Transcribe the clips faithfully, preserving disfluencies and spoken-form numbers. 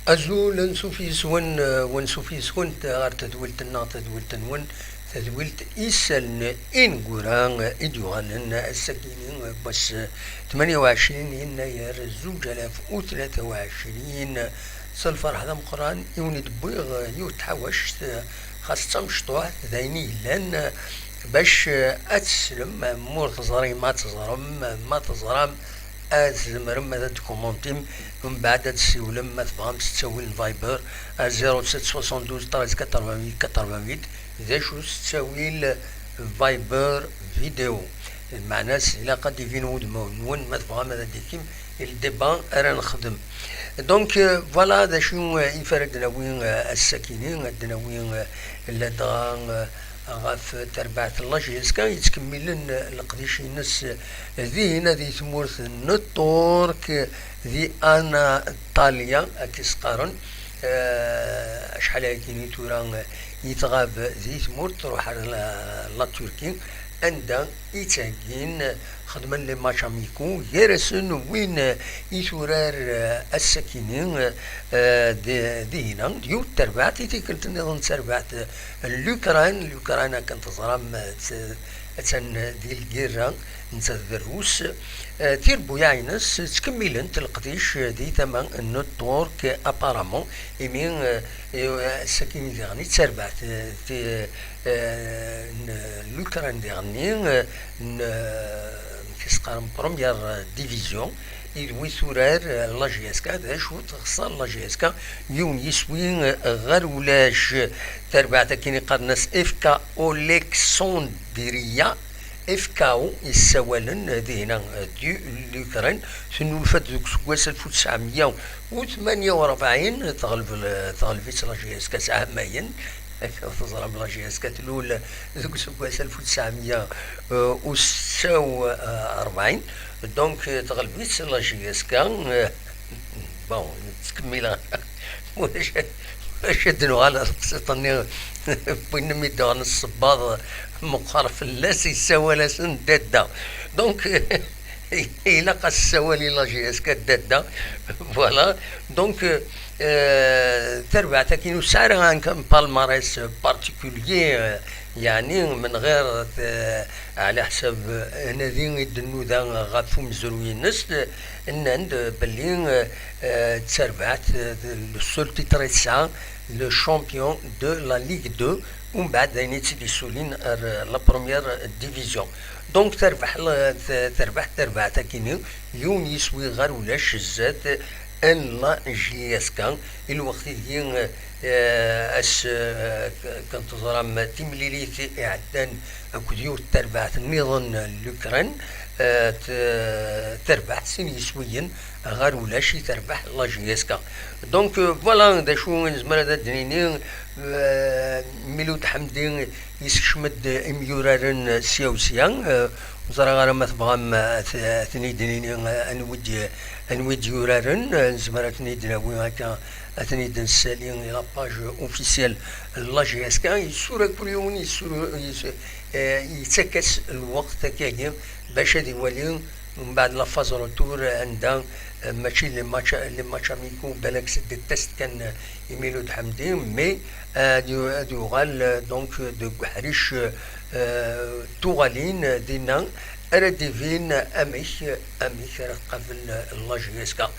Azul ansuf yes-wen, eh, wansuf yes-went ɣer tedwilt-nneɣ, tadwilt-nwen, tadwilt isallen ineggura, eh, i d-yuɣalen ass-agi, eh, wass, eh, tmanya u ɛecrin yennayer zuǧ alaf u tlata u ɛecrin. S lferḥ d ameqqran i wen-id-wwiɣ, eh, yiwet tḥawact, eh, xas d tamecṭuḥt d ayen i yellan, eh, bac, eh, ad teslem, eh, ma ur teẓrim ad teẓrem, eh, ma teẓram ad tzemrem ad d-kumuntim, mbeɛd ad d-ssiwlem ma tebɣam s ttawil n Viber ar zéro sept soixante-douze treize quatre-vingt-huit quatre-vingt-huit. D acu s ttawil Viber vidéo? Lmeɛna-s ilaq ad d-ibin wudmawen-nwen ma tebɣam ad d-ikim i le débat ara nexdem. Donc, euh, voilà d acu, euh, i f ara d-nawi, euh, ass-akini, ad d-nawi, euh, ladɣa, euh, ɣef terbaɛt n la J S K yettkemmilen, euh, leqdic-ines, euh, dihin di tmurt n Ṭṭurk, euh, di Anṭalya, akka i s-qqaren. Euh, acḥal ayagi tura, euh, i tɣab di tmurt, truḥ ar la, la Turquie, anda i ttheggin, xedmen les matchs amicaux gar-asen win i turar, eh, ass-akini, eh, di, dihina, d yiwet terbaɛt, i tikkelt nniḍen d terbaɛt, eh, n l'Ukraine. L'Ukraine, akken teẓram, eh, tt-, attan di lgirra, nettat d Rrus. Eh, tirebbuyaɛ-ines ttkemmilent leqdic, eh, di tama n Ṭṭurk, apparemment, imi, eh, eh, ass-akini diɣen i d terbaɛt, eh, ti-, eh, n l'Ukraine diɣenni, eh, n, eh, amek i s-qqaren, première division, i d wi turar, eh, la J S K. D acu texṣer la J S K? Yiwen yiswi, eh, ɣer ulac. Tarbaɛt akken i qqaren-as F K Alexandria, F K O yessawalen, eh, dihina, eh, di l'Ukraine, tennulfa-d deg useggas alef u tesɛemya u tmanya u rebɛin, teɣleb, teɣleb-itt la J S K s ɛamayen. Teẓram la J S K tlul deg useggas alef u tesɛemya u setta u rebɛin, donc, teɣleb-itt la J S K. Bon, nettkemmil. Ulac, ulac ad nuɣal ɣer teqsiṭ-nni, win mi d-uɣen ssebbaḍ meqqer fell-as, yessawal-asen dadda. Donc, ilaq ad s-ssawal i la J S K dadda. Voilà. Donc, euh, tarbaɛt-agi ur tesɛi ara un palmarès particulier, euh, yeɛni, menɣir, euh, ɛla ḥsab, euh, anadi i d-nnuda ɣef umezruy-ines, euh, nnan-d, euh, belli, euh, euh, d tarbaɛt, euh, d le seul titre i tesɛa, le champion de la Ligue deux, umbeɛd d ayen i tt-id-yessulin ar, euh, la première division. Donc, terbeḥ la, t-, terbeḥ terbaɛt-agi-nni, yiwen yiswi ɣer ulac zdat n la J S K. I lweqt-agi, eh, ass, eh, kan teẓram timlilit iɛeddan akked yiwet terbaɛt nniḍen n l'Ukraine, eh, t-, terbeḥ sin yiswiyen ɣer ulac i terbeḥ la J S K. Donc, euh, voilà, d acu i nezmer ad d-nini, euh, Miloud Ḥemdi yessekcem-d imyuraren sya u sya. Euh, ur ẓriɣ ara ma tebɣam, euh, ad t-, ad ten-id-nini, euh, anwi d-, anwi d-yuraren, euh, nezmer ad ten-id-nawi akka, ad ten-id-nessali i la page officielle n la J S K. Yessura kul yiwen, yessura, yess-, euh, yettak-as lweqt akkagi bac ad iwali. Mbeɛd la phase retour, anda, euh, mačči les matchs, les matchs amicaux, balak s d-test kan, euh, i Miloud Ḥemdi, mais, euh, ad yu-, ad yuɣal, euh, donc, deg uḥric, euh, tuɣalin, euh, dinna ara d-ibin amek, amek ara tqabel, euh, la J S K.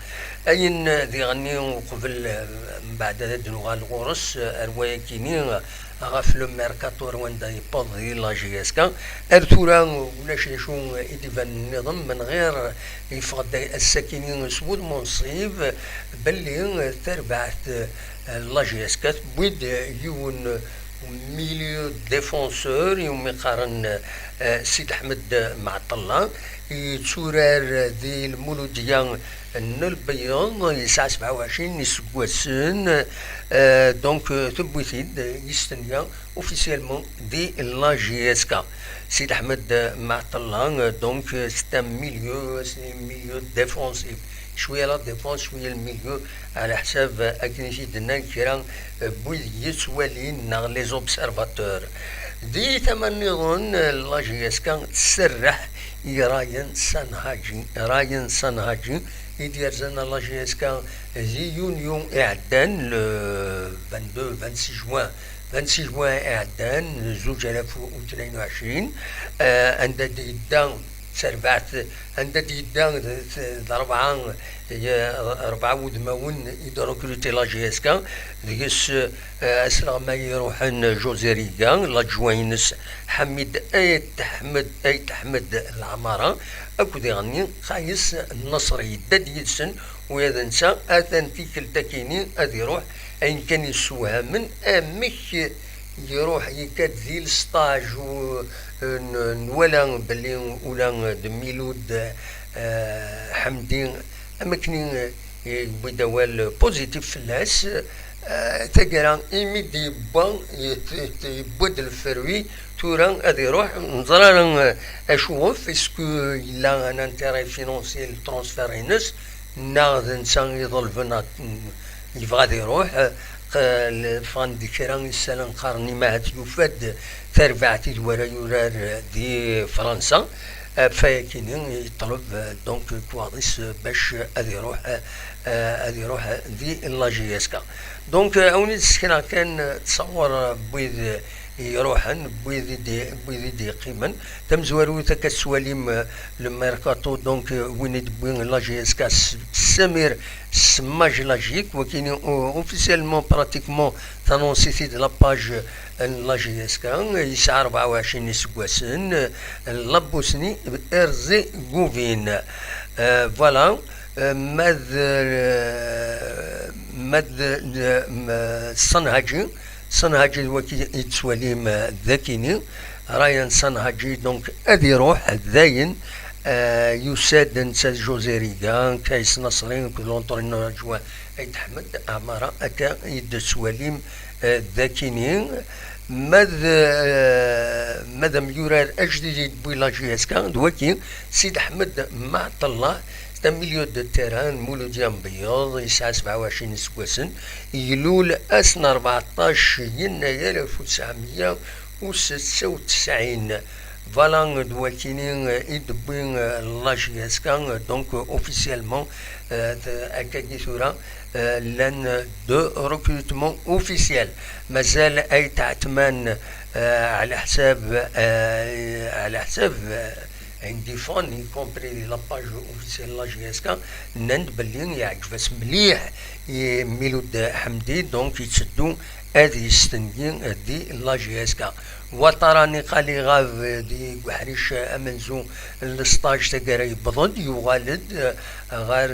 Ayen, euh, diɣenni uqbel, euh, mbeɛd ad d-nuɣal ɣur-s, euh, ar wayakini, euh, ɣef le mercato ar wanda yewweḍ di la J S K. Ar tura ulac d acu i d-ibanen nniḍen, menɣir yeffeɣ-d ass-akini s wudem unṣib belli tarbaɛt, eh, la J S K tewwi-d yiwen milieu défenseur iwumi qqaren, eh, Sid Ḥmed Mɛeṭṭella, yetturar di Lmuludiya n Lbeyyeḍ, yesɛa sebɛa u ɛecrin n yiseggasen, euh, donc, euh, tewwi-t-id, euh, yestenya officiellement di la J S K. Sid Ḥmed, euh, Mɛeṭṭella, euh, donc, euh, c'est un milieu, c'est un milieu défensif. Cwiya la défense, cwiya le milieu, ɛla ḥsab, euh, akken i t-id-nnan kra, euh, n wid yettwalin neɣ les observateurs. Di tama nniḍen, euh, la J S K tserreḥ i Ryan Sanhaji. Ryan Sanhaji, i d-yerzan ar la J S K di yunyu iɛeddan, le vingt-deux, vingt-six juin, vingt-six juin iɛeddan, zuǧ alaf u tlatin u ɛecrin, eh, anda d-yedda d tarbaɛt, anda d-yedda d, d, d rebɛa, eh, rebɛa wudmawen i d-recruter la J S K, deg-s, eh, asleɣmay iruḥen José Riga, l'adjoint-ines Ḥamid Ayt Ḥmed, Ayt Ḥmed Lɛamara, akked iɣenni Qayes Nasri. Yedda-d yid-sen, ula d netta atan tikkelt akkin-nni ad iruḥ, ayen kan yessewhamen amek iruḥ yekka-d di lesṭaj u-, n-, nwala belli ula d Milud, eh, Ḥemdi am akken i, eh, yewwi-d awal positif fell-as. Eh, taggara imi d-yewwa, yewwa-d lferwi, tura ad iruḥ, neẓra ara, eh, acuɣef, est-ce que yella un intérêt financier le transfert-ines, neɣ d netta iḍelben ad, yebɣa ad iruḥ, eh, q-, ffɣen-d kra isalan qqaren imi ahat yufa-d tarbaɛt i d wara yurar di Fransa, eh, ɣef wayakini yeṭleb, eh, donc, lekwaɣeḍ-is, eh, bac ad iruḥ, eh, ad iruḥ di la J S K. Donc, eh, a wen-id-ssekneɣ kan, eh, ttṣawwer, eh, n wid, eh, iruḥen, n wid i d-, n wid i d-yeqqimen. Tamezwarut, akka tettwalim, eh, le mercato, donc, euh, win i d-tewwi la J S K, s-, Samir Smajlajic, wakini, euh, officiellement, pratiquement, tanonsit-id la page, euh, n la J S K, yesɛa rebɛa u ɛecrin iseggasen, euh, la Bosnie-Herzégovine. Euh, voilà. Euh, ma d, euh, ma d, euh, m-, Sanhaji, Sanhaji d waki i tettwalim, euh, d akini, Ryan Sanhaji, donc, ad iruḥ, dayen, euh, yusa-d netta d José Riga, Kayes Nasri, akked l'entraîneur adjoint Ayt Ḥmed Ɛmara, akka i d-tettwalim, euh, d akini. Ma d, euh, ma d amyurar ajdid i d-tewwi la J S K, d waki, Sid Ḥmed Maɛṭellah, d amilieu de terrain n Muludi Ambiyoḍ, yesɛa sebɛa u ɛecrin iseggasen, ilul ass n rbeɛṭac yennayer alef u tesɛemya u setta u tesɛin. Voilà, d wakini i d-tewwi la J S K, donc, officiellement, euh, d-, akkagi tura, euh, llan deux recrutements officiels. Mazal Ayt Ɛetman, euh, ɛla ḥsab, euh, ɛla ḥsab, euh, ayen d-iffɣen, y compris di la page officielle n la J S K, nnan-d belli yeɛǧeb-as mliḥ i Miloud Hamdi, donc yetteddu ad yestengi di la J S K. Watara Niqali ɣab di uḥric amenzu n lesṭaj taggara yewweḍ-d, yuɣal-d ɣer,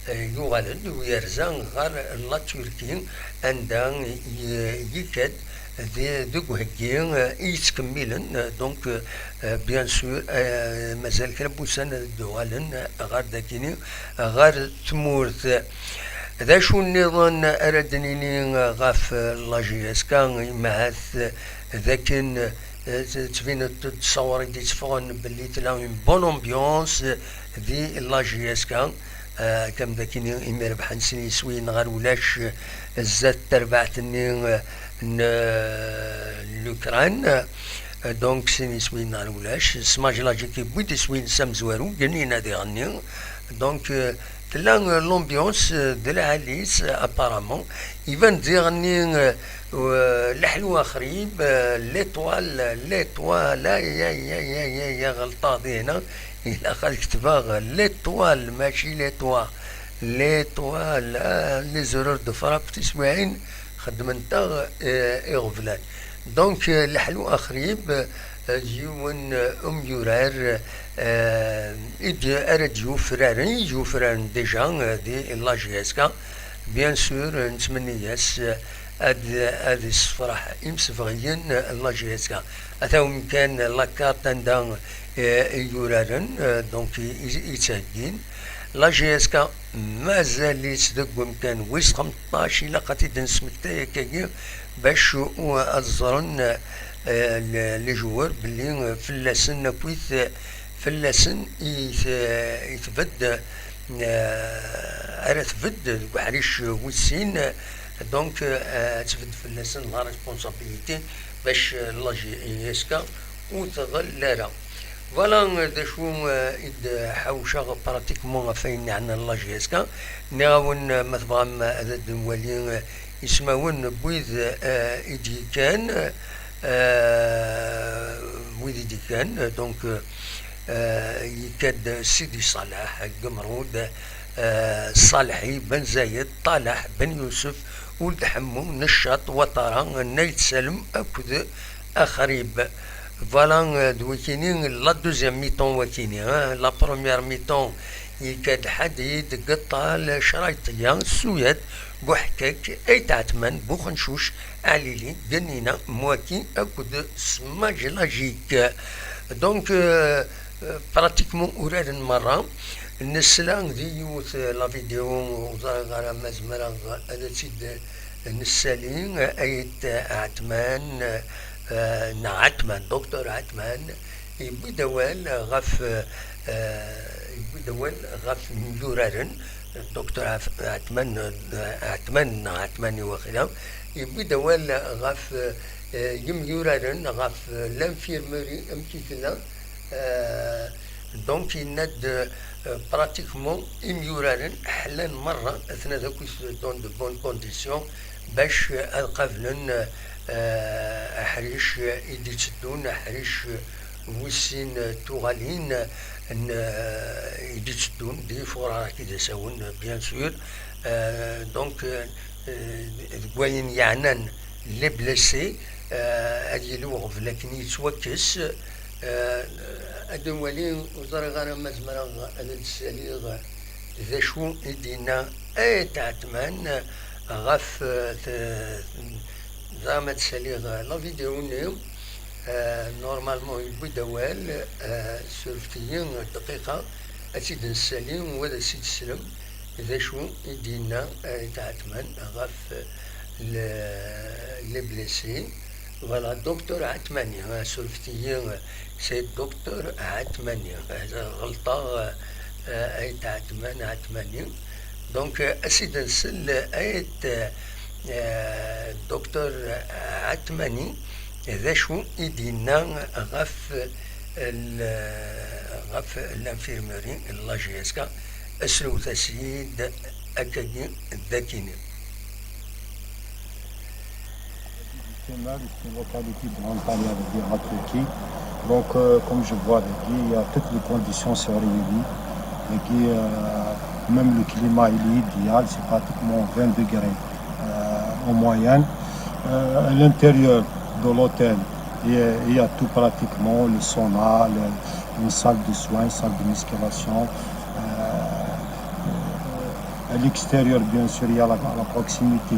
eh, yuɣal-d u yerza ɣer la Turquie, anda y-, yekka-d di, deg uheggi, eh, i yettkemmilen, eh, donc, eh, bien sûr, eh, mazal kra n wussan ad d-uɣalen, eh, ɣer dagini, eh, ɣer tmurt. D acu nniḍen ara d-nini, eh, ɣef, eh, la J S K, imahat, eh, d akken, eh, t-, ttbinet-d ṣṣawṛ i d-itteffɣen belli tella une bonne ambiance, eh, di la J S K. Eh, kam d akini imi rebḥen sin yiswiyen ɣer ulac, eh, zdat terbaɛt-nni, eh, n, eh, l'Ukraine. Eh, donc sin yiswiyen ɣer ulac. Smaj Lagic yewwi-d iswi-ines amezwaru, Gnina diɣenni. Donc, eh, tella, eh, l'ambiance, eh, d lɛali-s, eh, apparemment. Iban diɣenni, eh, eh, leḥlu axrib, eh, l'étoile, l'étoile, ay, ay, ay, ay, ay, ay, ɣelṭeɣ dina. Ilaq ad ketbeɣ l'étoile, mačči les toits. L'étoile, ah, les erreurs de frappe tiswiɛin xeddment-aɣ, eh, iɣeblan. Donc, eh, leḥlu axrib, eh, d yiwen, eh, umyurar, eh, i d-, ara d-yufraren, i d-yufraren déjà, eh, di la J S K. Bien sûr, eh, nettmenni-yas, eh, ad, ad issefreḥ imsebɣiyen, eh, n la J S K. Ata umkan la carte anda, eh, i yuraren, eh, donc i, i, i ttheggin. La J S K mazal-itt deg umkan wis xemṭac, ilaq ad t-id-nesmektay akkagi bac u-, ad ẓren, eh, le-, les joueurs belli, eh, fell-asen akkit, eh, fell-asen i t-, i tbedd, eh, ara tbedd deg uḥric wis sin, donc, eh, ad tbedd fell-asen la responsabilité bac, eh, la J S K ur tɣell ara. Voilà, d acu, euh, i d-ḥawceɣ pratiquement ɣef ayen yeɛnan la J S K. Nniɣ-awen, euh, ma tebɣam, euh, ad d-nwali, euh, ismawen n wid, euh, i d-yekkan, euh, wid i d-yekkan, donc, euh, euh, yekka-d Sidi Ṣaleḥ, Gemrud, euh, Ṣaleḥi, Ben Zayed, Ṭaleḥ, Ben Yusef, Uld Ḥemmu, Neccaṭ, Watara, Nayt Salem akked Axrib. Voilà, euh, d wakini, la deuxième mi-temps wakini, hein. La première mi-temps, yekka-d Ḥadid, Geṭṭal, Crayṭiya, Suyat, Buḥkak, Ayt Ɛetman, Buxencuc, Ɛlili, Gennina, Mwaki akked Smajlajik. Donc, euh, euh, pratiquement uraren merra. Nesla di yiwet, euh, la vidéo, ur ẓriɣ ara ma zemreɣ ad tt-id-nessali, Ayt Ɛetman, euh, neɣ Ɛetman, Docteur Ɛetman, yewwi-d awal ɣef, euh, yewwi-d awal ɣef yimyuraren, Docteur Ɛef-, Ɛetman, euh, Ɛetman neɣ Ɛetmani waqila, yewwi-d awal ɣef, euh, yimyuraren, ɣef, euh, l'infirmerie, amek i tella, euh, donc yenna-d, euh, pratiquement imyuraren ḥlan merra, atna d akk dans de bonnes conditions bac ad qablen, euh, aḥric i d-itteddun, aḥric wis sin tuɣalin n, euh, i d-itteddun d ifurar, ak-id-asawen, bien sûr. Euh, donc, euh, euh, deg wayen yeɛnan les blessés, euh, ad yili uɣbel akken yettwakkes. Euh, ad nwali, ur ẓriɣ ara ma zemreɣ ad d-ssaliɣ d acu i d-yenna Ayt Ɛetman ɣef, euh, t-, ẓriɣ ma d-ssaliɣ la vidéo-nni. Euh, normalement, yewwi-d awal, euh, surfet-iyi dqiqa, ad tt-id-nessali, u ad as-id-teslem d acu i d-yenna, euh, Ayt Ɛetman ɣef le-, les blessés. Voilà, Docteur Ɛetmani, euh, surfet-iyi, euh, c'est Docteur Ɛetmani. Euh, ɣelṭeɣ, euh, euh, Ayt Ɛetman, Ɛetmani. Donc, euh, ad as-id-nsel, euh, Ayt, euh, Docteur Ɛetmani, d acu i d-yenna ɣef l-, ɣef l'infirmerie n la J S K, aslewt-as-id akkagi d akini. C'est une localité de montagne avec des Turquie. Donc, euh, comme je vois, il y a toutes les conditions sont réunies. Et puis, euh, même le climat, il est idéal, c'est pratiquement vingt degrés, euh, en moyenne. Euh, à l'intérieur de l'hôtel, il y a, il y a tout pratiquement, le sauna, le- une salle de soins, une salle de musculation. Euh, euh, à l'extérieur, bien sûr, il y a la, la proximité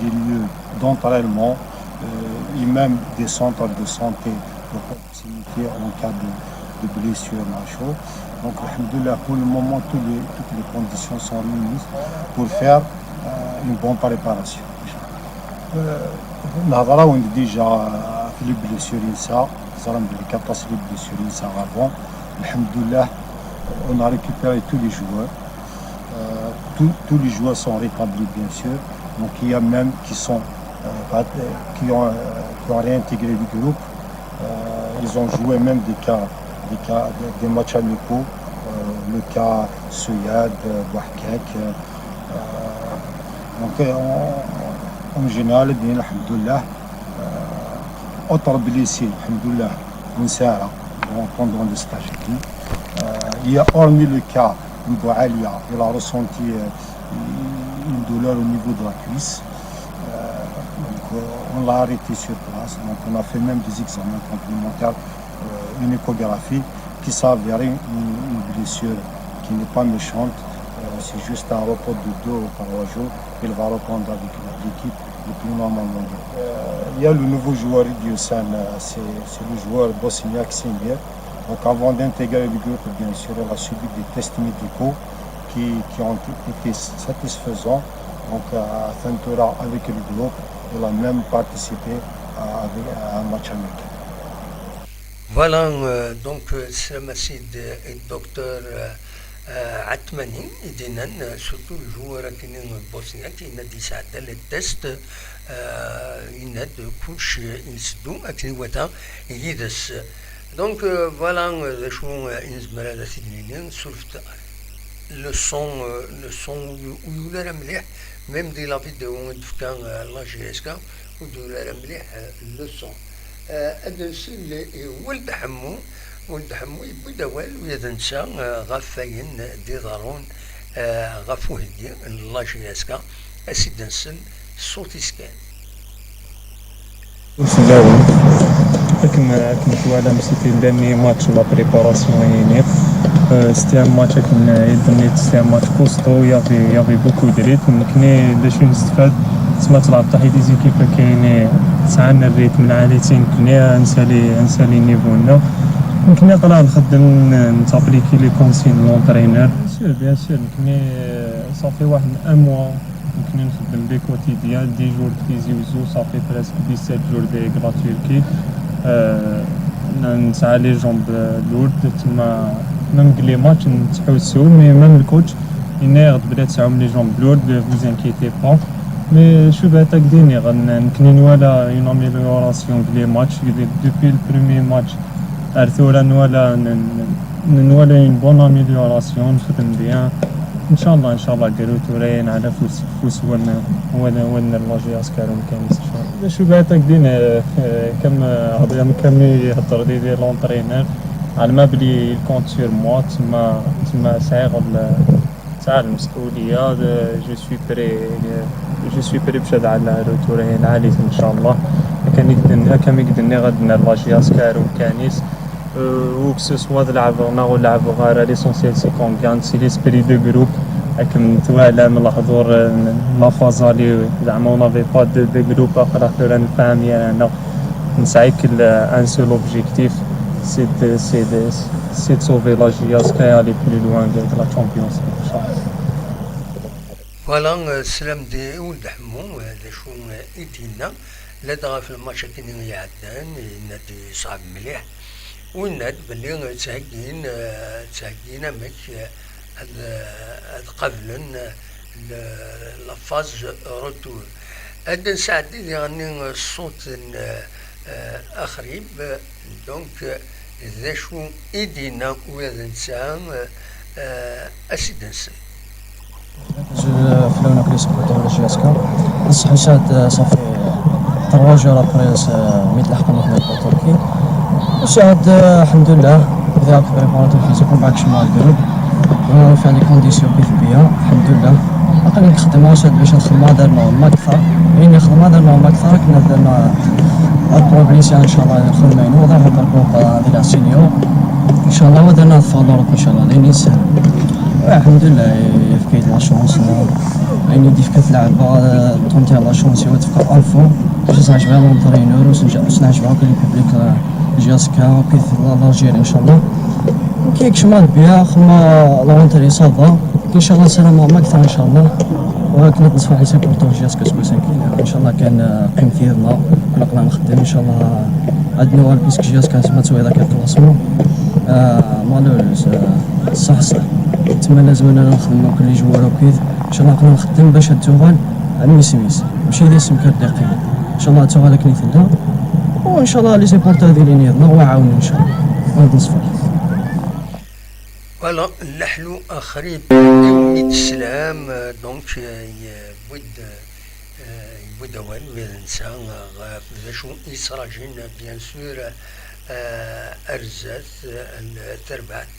des lieux d'entraînement, euh, et même des centres de santé de proximité en cas de, de blessure, machin. Donc, alhamdoulilah, pour le moment, tous les, toutes les conditions sont réunies pour faire, euh, une bonne préparation. Euh, نهضر déjà في les blessures نسا، زرم بلي كاطاس les blessures نسا avant. الحمد لله، on a récupéré tous les joueurs. Euh, tous, tous les joueurs sont rétablis, bien sûr. Donc, il y a même qui sont, euh, qui ont, euh, qui ont réintégré le groupe. Euh, ils ont joué même des cas, des cas, des, des matchs amicaux. Euh, le cas Seyad, euh, Bouhkak, euh, euh, donc, euh, en, en général, bien, alhamdoulilah, euh, autre blessé, alhamdoulilah, Nsara, bon, pendant le stage et tout. Euh, il y a, hormis le cas de Boualia, il a ressenti, euh, une douleur au niveau de la cuisse. Euh, donc, euh, on l'a arrêté sur place. Donc, on a fait même des examens complémentaires, euh, une échographie qui s'est avérée une, une blessure qui n'est pas méchante. Euh, c'est juste un repos de deux ou trois jours. Il va reprendre avec l'équipe le plus normalement. Euh, il y a le nouveau joueur Idiosan, euh, c'est, c'est le joueur bosniaque Semir. Donc avant d'intégrer le groupe, bien sûr, il a subi des tests médicaux qui, qui ont été satisfaisants. Donc, euh, Aventura avec le groupe, il a même participé à, avec, à un match amical. Voilà, euh, donc, euh, c'est Massid et docteur, euh, euh, Atmani, i d-yennan, euh, surtout le joueur akken bosniaque, yenna-d yesɛedda les tests, euh, yenna-d kullec, euh, iseddu akken iwata yid-s. Donc, euh, voilà, euh, d acu, euh, i nezmer ad t-id-nini, surtout le son, euh, le son ur yuli ara mliḥ, même di la vidéo i d-tefka, euh, la J S K, ur d-yuli ara mliḥ, euh, le son. Euh, ad nsel i Weld Ḥemmu, Weld Ḥemmu yewwi-d awal, ula d netta, euh, ɣef wayen d-iḍerrun, euh, ɣef uheggi n la J S K, ad s-id-nsel ṣṣut-is kan. Ur fell-awen. Akken, akken twalam, c'était le dernier match, la préparation et tout. Euh, c'était un match, akken, euh, i d-tenniḍ, c'était un match costaud, il y avait, il y avait beaucoup de rythme. Nekni, d acu i nestfad, tma tleɛb taḥit des équipes, kayni sɛan rythme lɛali, ti nekni, ad nsali, ad nsali niveau-nneɣ. Nekni, aql-aɣ nxeddem, n-, netappliquer les consignes de l'entraîneur. Bien sûr, bien sûr, nekni, euh, ça fait واحد un mois. Nekni nxeddem des quotidiens, dix jours de Tizi Ouzou, ça fait presque dix-sept jours de la Turquie. Euh, n-, nesɛa les jambes, euh, lourdes, tma, même les matchs, nettḥussu, mais même le coach, yenna-yaɣ-d belli tesɛam les jambes lourdes, vous inquiétez pas. Mais شو بغيت أكديني، غن-، nekni nwala une amélioration de les matchs, depuis le premier match, ar tura nwala, n-, n-, nwala une bonne amélioration, nxeddem bien. إن شاء الله، إن شاء الله، قالوا ثوريين على فوس، فوس ون، ون، ون اللاجي عسكر ومكانيس إن شاء الله. شو بعتك دين، آه، آه، كم، آه، هضر، كم يهضر دي، دي لونترينور. على ما بلي il compte sur moi، تما، تما سعيغ ال-، تاع المسؤولية، آه، je suis prêt، آه، je suis prêt باش هاد على روتور هنا عليك إن شاء الله. كان يقدر، كان يقدر غادي لاجي عسكر ومكانيس. Euh, ou que ce soit de la Havre, ou la Havre, l'essentiel c'est qu'on gagne, c'est l'esprit de groupe. Avec Mtouala, Mlahdour, la phase aller, on n'avait pas de, de groupe, après la Ferran Fahmi, نسعيك un seul objectif, c'est de, c'est de, c'est de sauver la J S K et aller plus loin de, de la Champions League. Voilà, euh, slam di Ould Ḥemmu, euh, d acu, euh, i d-yenna, ladɣa ɣef lmatch akken i iɛeddan, yenna-d yeṣɛeb mliḥ. U yenna-d belli ttheggin, eh, ttheggin amek, eh, ad, eh, ad qablen, eh, le, la phase retour. Ad d-nesɛeddi diɣenni ṣṣut n, eh, eh, Axrib, donc, eh, d acu i d-yenna ula d netta, eh, eh, ad s-id-nsel. Azul fell-awen akk les supporters de la J S K. Bessah usaɛd, صافي trois jours après, mi tlaḥqem akken la Turquie. Usaɛd, الحمد لله, bdiɣ akk préparatifs physiques, ومن بعد كشمنا الجروب. ونوفي les conditions كيف بيا، الحمد لله. Aql-i nxeddem usaɛd باش نخدم هذا الموضوع. أكثر، يعني خدمة هذا ما أكثر، كنا درنا البروبليسيا إن شاء الله نخدم عينو، ظهر بركوب ديال سينيور. إن شاء الله ودرنا الفالورات إن شاء الله، لين يسهل. الحمد لله، يفكيت لا شونس، يعني ديفكات لعبة، طونتي لا شونس، يوتفكا ألفو، جوز عجبها لونترينور، وسنعجبها كل الببليك، جي اس كا، كيف لالجيري إن شاء الله. كيك شمال بيا، خما لونتري صافا. إن شاء الله سلامة ما أكثر إن شاء الله. وكنا نصفى حساب بورتو جي اس كاسكو سانكينا. إن شاء الله كان، آه، قيمتي يلا. كنا قلنا نخدم إن شاء الله. عندنا وان بيسك جي اس كان سما تسوي ذاك الكلاسمون. آه، مالوريز، آه، صح، صح. تما لازم أنا نخدم كل جوار وكيف. إن شاء الله كنا نخدم باش هاد الجوال عمي سميس. ماشي دي سم كارت دقيقة. إن شاء الله تسوى لك نيت الله. وإن شاء الله لي سيبورتا هذه اللي نيضنا وعاون إن شاء الله. هاد نصفى. Voilà, leḥlu axrib, iwwi-d sslam, euh, donc, euh, yewwi-d, euh, yewwi-d awal, ula d netta, euh, ɣef d acu i yettrajin, bien sûr, euh, ar zdat, euh, n terbaɛt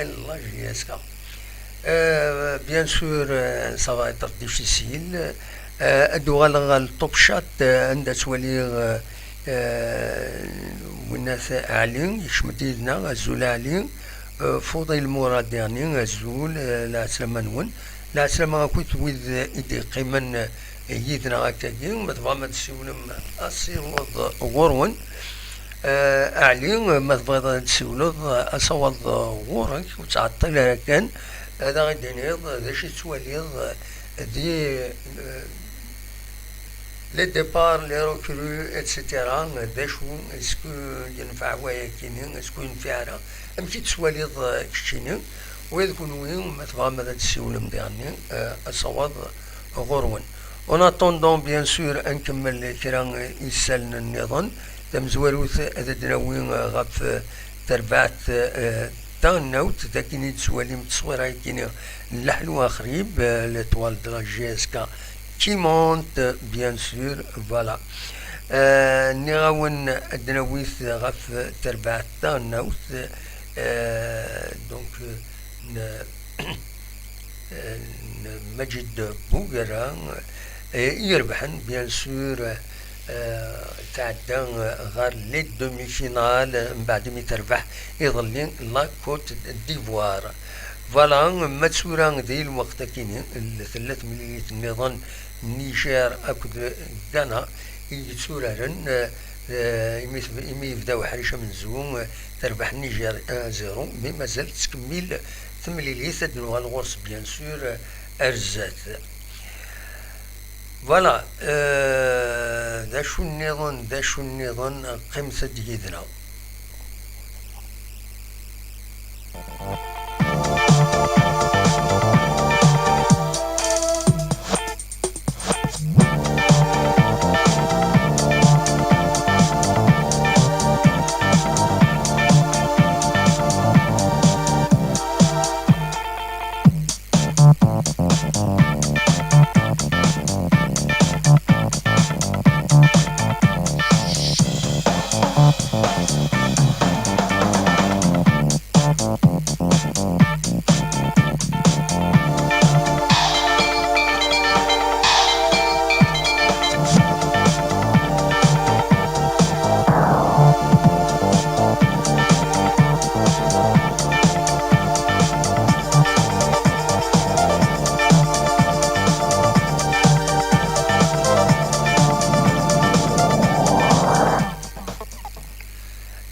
n la J S K. Euh, bien sûr, euh, ça va être difficile. Euh, ad uɣaleɣ ɣer Top Chat, euh, anda ttwaliɣ, euh, euh, winnat Ɛli, yekcem-d yid-neɣ, azul Ɛli. Euh, Fudil Murad diɣenni, azul, euh, lɛeslama-nwen. Lɛeslama akkit wid i d-yeqqimen, euh, yid-neɣ akkagi. Ma tebɣam ad tessiwlem, asiweḍ ɣur-wen. Euh, Ɛli, ma tebɣiḍ ad tessiwleḍ, asawaḍ ɣur-k, ur ttɛeṭṭil ara kan, ad aɣ-id-tiniḍ d acu i tettwaliḍ di, euh, les départs, les recrues, et cetera. D acu, est-ce que yenfeɛ wayakini, est-ce que ur yenfiɛ ara? Amek i tettwaliḍ, euh, keččini? Ula d kunwi, ma tebɣam ad tessiwlem diɣenni, euh, asawaḍ ɣur-wen. En attendant, bien sûr, ad nkemmel kra isallen nniḍen, Tamezwarut ad d-nawi ɣef terbaɛt, eh, taɣelnawt, d akken i d-tettwalim tteswira-agi n Leḥlu Axrib, eh, l'étoile de la G S K qui monte, bien sûr, voilà. Eh, nniɣ-awen ad d-nawi-t ɣef terbaɛt taɣelnawt, eh, donc, eh, n- n Maǧid Bugara, eh, i irebḥen, bien sûr, eh, tɛedda ɣer les demi-finales, mbeɛd mi terbeḥ iḍelli la Côte d'Ivoire. Voilà, ma tura di lweqt akini, tella temlilit nniḍen, Niger akked Ghana i yetturaren, eh, eh, imi teb-, imi yebda uḥric amenzu, eh, terbeḥ Niger un zéro, mi mazal tettkemmil temlilit, ad nuɣal ɣur-s, bien sûr, ar zdat. Voilà, eh, d acu nniḍen, d acu nniḍen, qqimet-d yid-neɣ.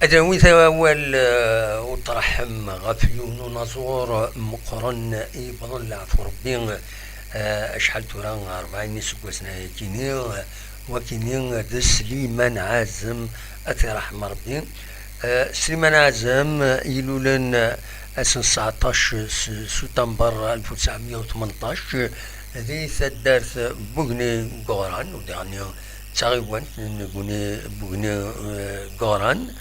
Ad d-nawi awal, eh, uṭreḥ ɣef yiwen unaẓur meqqren i yebḍan leɛfu Rebbi, eh, acḥal tura, rebɛin iseggasen ayakini, eh, wakini d Sliman Ɛazem, ad t-iṛeḥm Rebbi. Eh, Sliman Ɛazem, eh, ilulen, eh, ass n tseɛṭac s-, sutamber alef u tesɛemya u tmenṭac, eh, di taddart Bugni Guɣran, u diɣenni d taɣiwant n Bugni, Bugni, eh, Guɣran,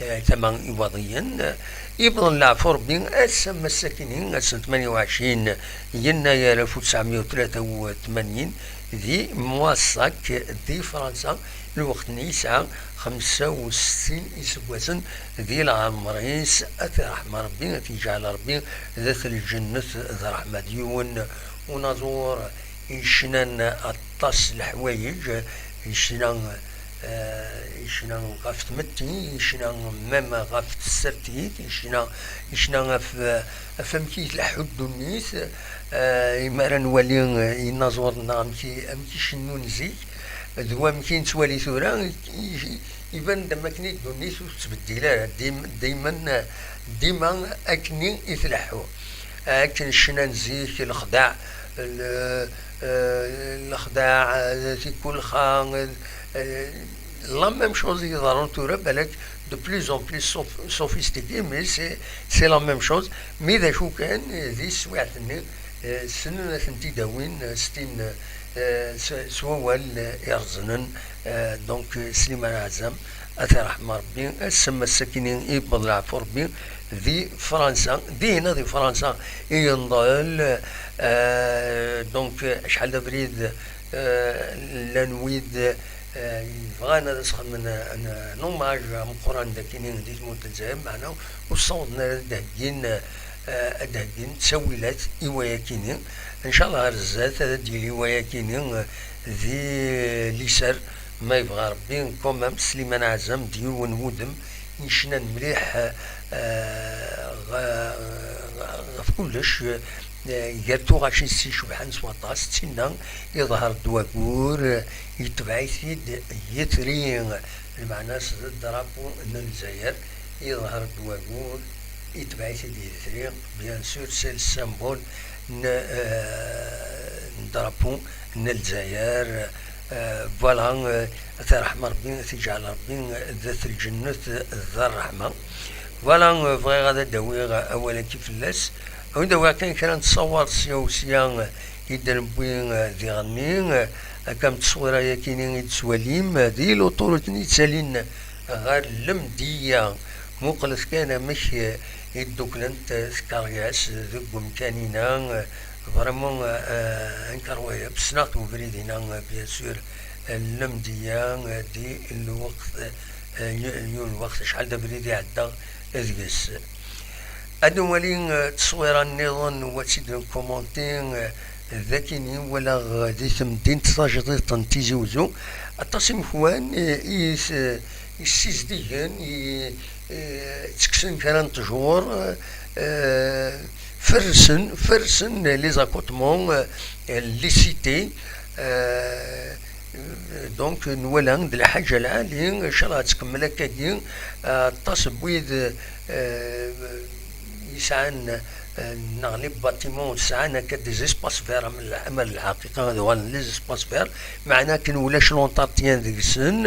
eh, tama Iwaḍiyen. Eh, ibḍen leɛfu Rebbi, ass am ass-akini, ass n tmanya u ɛecrin yennayer alef u tesɛemya u tlata u tmanyin, di Moissac, di Fransa, lweqt-nni yesɛa xemsa u settin iseggasen di leɛmer-is, ad t-iṛeḥm Rebbi, ad t-yeǧɛel Rebbi d at lǧennet d ṛṛeḥma. D yiwen unaẓur yecnan aṭas n leḥwayeǧ, yecna, eh, yecna ɣef tmetti, yecna même ɣef tsertit, yecna, yecna ɣef, ɣef amek i tleḥḥu ddunit, eh, imi ara nwali, eh, inaẓuren-nneɣ amek i, amek i cennun zik, d wamek i nettwali tura, i, i, iban-d am akken i ddunit ur tettbeddil ara, dim-, daymen, dima akken i tleḥḥu. Akken ccna n zik, lexdeɛ, l-, eh, lexdeɛ, eh, tikulxa, eh, la même chose i iḍerrun tura, balak de plus en plus sof-, sophistiqué, mais c'est, c'est la même chose. Mi d acu kan, eh, di teswiɛt-nni, eh, ssnen ad tent-id-awin, eh, s tin, eh, s, s wawal, eh, ireẓnen, eh, donc, eh, Sliman Ɛazem, ad t-iṛeḥm Rebbi, ass am ass-akini i yewweḍ leɛfu Rebbi di Fransa, dinna di Fransa i yenḍel, eh, donc, acḥal d abrid, eh, llan wid, eh, yebɣan ad as-xedmen, eh, un, un hommage ameqqran d akini di tmurt n Lezzayer, meɛna ur ssawḍen ara ad d-heggin, eh, ad d-heggin ttawilat i wayakini. Ncallah ar zdat ad d-yili wayakini, eh, di liser, ma yebɣa Rebbi, quand même, Sliman Ɛazem d yiwen wudem yecnan mliḥ, eh, ɣ-, ɣef kullec, eh, gar tuɣac-is icebḥen s waṭas, d tinna iḍher-d wagur, eh, yetbeɛ-it-id yitri, lmeɛna-s d drapeau n Lezzayer, iḍher-d wagur, yetbeɛ-it-id yitri, bien sûr, c'est le symbole n, eh, n drapeau n Lezzayer. Eh, voilà, eh, ad t-iṛeḥm Rebbi, ad t-iǧɛel Rebbi d at lǧennet d ṛṛeḥma. Voilà, eh, bɣiɣ ad d-awiɣ awal-agi fell-as. Ad d-awiɣ kan kra n tṣawar sya u sya, eh, i d-newwi, eh, diɣenni, eh, akka am tteswira-yakini i d-tettwalim, eh, di l'autoroute-nni yettalin ɣer Lemdeyya. Muqlet kan amek, eh, i dduklent, eh, tkeryas deg umkan-inna, eh, vraiment, eh, incroyable. Ssneɣ-t ubrid-inna, eh, bien sûr, eh, Lemdeyya, eh, di lweqt, eh, y-, yiwen lweqt, acḥal d abrid iɛedda deg-s. Ad nwali, eh, tteswira nniḍen, u ad tt-id-nkumunti, eh, d akini walaɣ, eh, di temdint tajdiṭ n Tizi Uzzu, aṭas imekwan, eh, i s-, eh, i ssizdigen, i, eh, ttekksen kra n ttjur, eh, fersen, fersen les accotements, eh, les cités, eh, Donc, nwala d lḥaǧa lɛali, ncallah ad tkemmel akkagi, aṭas n wid, eh, yesɛan, eh, neɣ les bâtiments sɛan akka des espaces verts, am l-, am lḥaqiqa ad uɣalen les espaces verts, meɛna akken ulac l'entretien deg-sen,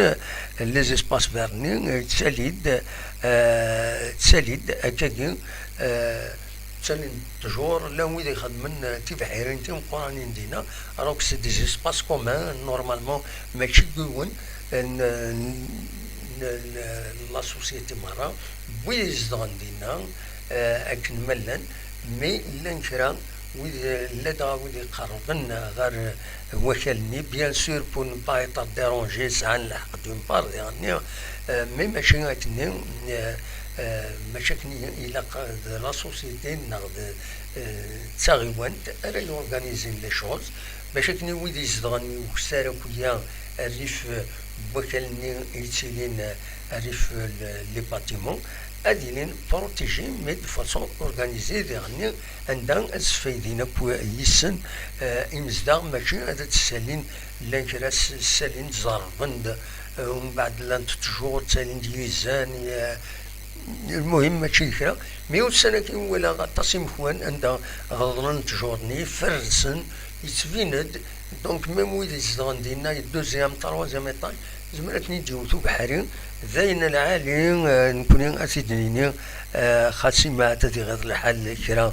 les espaces verts-nni, eh, ttali-d, eh, ttali-d akkagi, eh, Ttalin ttjur, llan wid ixeddmen, eh, tibḥirin timeqqranin dinna, alors que c'est des espaces communs, normalement, mačči n yiwen, eh, n, n, n, n la société merra, n wid izedɣen dinna, eh, akken ma llan, mais llan kra wid, eh, ladɣa wid iqerrben ɣer, eh, wakal-nni, bien sûr, pour ne pas être dérangé, sɛan lḥeqq d'une part, diɣenni, eh, mais mačči akkenni, eh, eh, mačči akken i ilaq, eh, d la société neɣ d, eh, d taɣiwant ara yorganizin les choses, bac akken i wid izedɣen i ukessar akk-ya rrif, eh, n wakal-nni yettilin, eh, rrif, eh, le, les bâtiments, ad ilin protégés, mais de façon organisée, diɣenni, anda ad sfaydin akk yis-sen, eh, imezdaɣ, mačči ad d-ssalin, llan kra s-, ssalin-d, zerrben-d, eh, umbeɛd llant ttjur, ttalin-d yizan, eh, lmuhim, mačči d kra. Mi ussan-agi walaɣ aṭas imekwan anda ɣeḍlen ttjur-nni, fersen, yettbin-d, donc même wid izedɣen dinna, deuxième, troisième étage, yezmer ad ten-id-yewwet ubeḥri, d ayen lɛali, eh, nekkni ad t-id-nini, eh, xas ima ad iɣiḍ lḥal kra n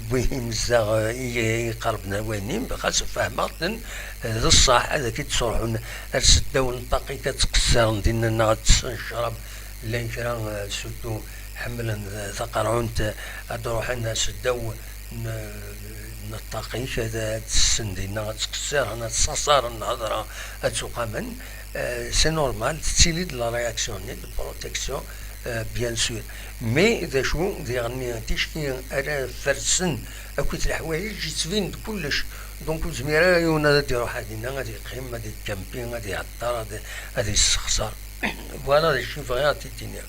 win imezdaɣ, eh, i, i iqerben ar wayenni, xas fehmeɣ-ten, eh, d ṣṣeḥ, ad ak-id-sruḥen ar seddaw n ṭṭaqiq, ad ttqessiren dinna neɣ ad tessen ccrab, llan kra, eh, surtout ḥemmlen, eh, taqerɛunt, eh, ad ruḥen ar seddaw n, n ṭṭaqiq, ad, ad tessen dinna, ad ttqessiren, ad ttṣaṣaren, lhedra ad tuqamen. Euh, c'est normal, tettili-d la réaction-nni de protection, euh, bien sûr. Mais d acu, diɣenni, ticki ara fersen akkit leḥwayeǧ, yettbin-d kullec. Donc, ur yezmir ara yiwen ad d-iruḥ ar dinna, ad yeqqim, ad yekkampi, ad ihedder, ad, ad yessexṣer. Voilà d acu i bɣiɣ ad t-id-iniɣ.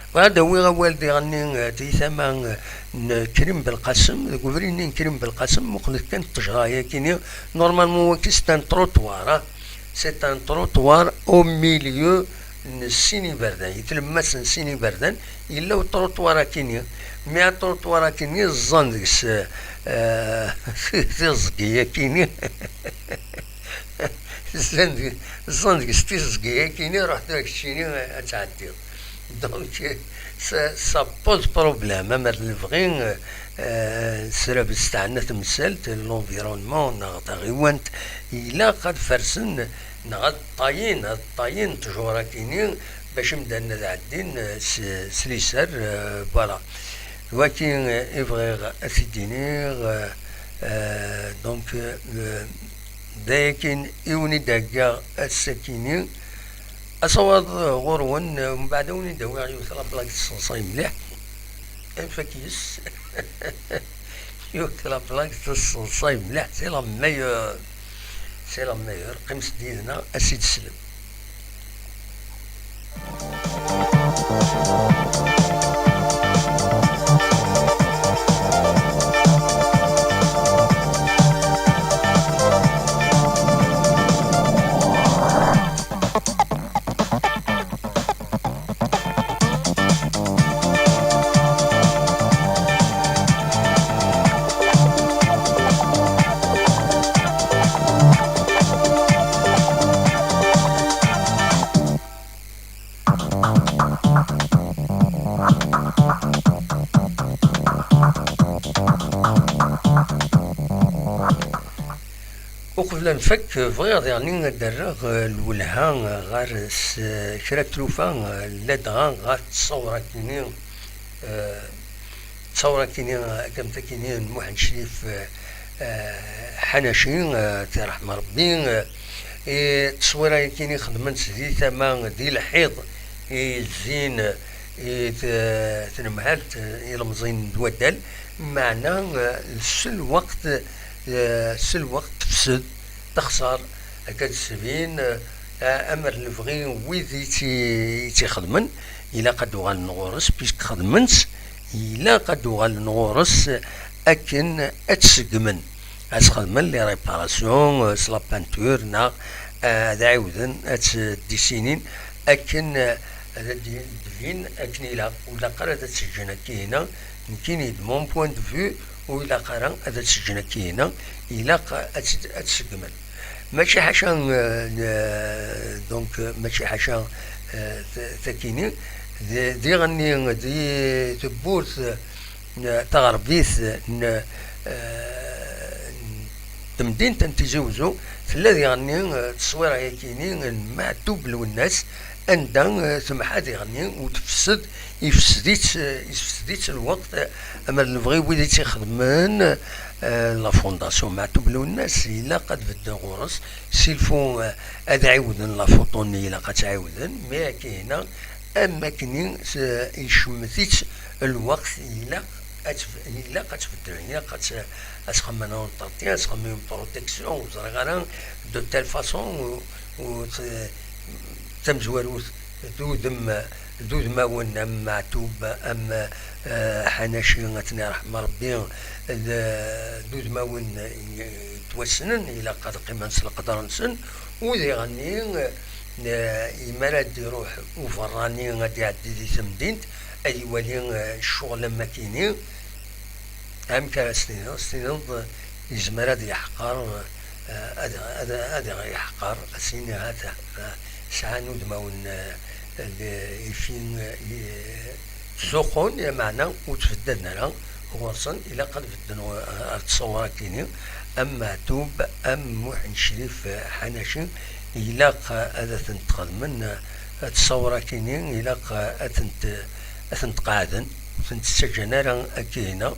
Bɣiɣ ad d-awiɣ awal diɣenni, eh, di tama, eh, n Krim Belqasem, deg ubrid-nni n Krim Belqasem, muqlet kan ṭṭejra-yagi-ni, normalement wagi c'est un trottoir, ah. C'est un trottoir au milieu n sin iberdan, i tlemmast n sin iberdan, yella uṭruṭwar akini, mi aṭruṭwar akini ẓẓan deg-s, eh, tiẓgi akini. Ẓẓan deg-, ẓẓan deg-s tiẓgi akini, ruḥ tura keččini ad tɛeddiḍ. Donc, ça, ça pose problème, ama d lebɣi, euh, srab s teɛna temsalt, l'environnement, neɣ taɣiwant, ilaq ad fersen, neɣ ad ṭṭayin, ad ṭṭayin ttjur akini, bac imdanen ad ɛeddin, euh, s, s liser, euh, voilà. Waki, euh, i bɣiɣ ad t-id-iniɣ, euh, euh, donc, euh, d ayakin i wen-id-heggaɣ ass-akini. Asawaḍ ɣur-wen, mbeɛd ad wen-id-awiɣ yiwet la blague tesseḍsay mliḥ. Anef-ak yes. Yiwet la blague tesseḍsay mliḥ, c'est la meilleure. C'est la meilleure. Qqimet-d yid-neɣ, ad s-id-teslem. Uqbel ad nfak, bɣiɣ diɣen ad d-rreɣ, eh, lwelha, eh, ɣer s-, eh, kra n tlufa, eh, ladɣa ɣer ttṣawra-kini, eh, ttṣawra-kini, eh, am takini n Muḥend Crif, eh, eh, Ḥanaci, eh, ad t-yerḥem Rebbi, eh, i ttṣwira-yakini xedmen-tt di tama, di lḥiḍ, i zzin, eh, i t-, eh, tnemhalt, eh, ilemẓiyen d waddal, meɛna, eh, s lweqt, eh, s lweqt tefsed, texṣer, akka d-tesbin, eh, amer lebɣi n wid i tt-, i tt-ixedmen, ilaq ad d-uɣalen ɣur-s, puisque xedmen-tt, ilaq ad d-uɣalen ɣur-s akken ad tt-seggmen. Ad s-xedmen les réparations, eh, s la peinture, neɣ, eh, ad ɛiwden ad tt-dessinin akken, eh, ad d-, d-tbin akken ilaq. Ur ilaq ara ad tt-ǧǧen akka-ina, nekkini, de mon point de vue, ur ilaq ara ad tt-ǧǧen akka-ina, ilaq ad tt-, ad tt-seggmen. Mačči ḥaca, eh, n-, donc, eh, mačči ḥaca, eh, t-, takini, d-, diɣenni di tewwurt, eh, n-, taɣerbit n, eh, n temdint n Tizi Uzzu, tella diɣenni, eh, tteswira-yakini n Maɛtub Lwennas, anda, eh, temḥa diɣenni u tefsed, ifsed-itt, eh, ifsed-itt lweqt, eh, amer nebɣi wid i tt-ixedmen, eh, la fondation Maɛtub Lwennas, ilaq ad bedden ɣur-s, s'il faut, eh, ad ɛiwden la photo-nni, ilaq ad tt-ɛiwden, mais akka-ina, am akken i s-, icemmet-itt lweqt, ilaq ad tf-, ilaq ad tbeddel, ilaq ad t-, ad s-xemmen un entretien, ad s-xemmen une protection, ur ẓriɣ ara, de telle façon, u, u t-, tamezwarut, d udem, d udmawen am Maɛtub, am, eh, Ḥanaci, ad ten-yerḥem Rebbi, d, d udmawen yettwassnen, ilaq ad qqimen s leqder-nsen, u diɣenni, eh, imi ara d-iruḥ uberrani ad iɛeddi di temdint, ad iwali, eh, ccɣel am akini, amek ara s-tiniḍ? S-tiniḍ, eh, yezmer ad yeḥqer, eh, ad, ad, ad yeḥqer, ad s-yini, ha-t-a, eh, sɛan udmawen, eh, d-, ifin, eh, ttzuxxun, lameɛna ur ttbeddaden ara ɣur-sen, ilaq ad bedden ɣur-, ar ttṣawra-kini, am Maɛtub, am Muḥend Crif, eh, Ḥanaci, ilaq, eh, ad tent-xedmen, eh, ttṣawra-kini, ilaq, eh, ad tent-, ad tent-qeɛden, ur tent-ttaǧǧan ara akka-ina,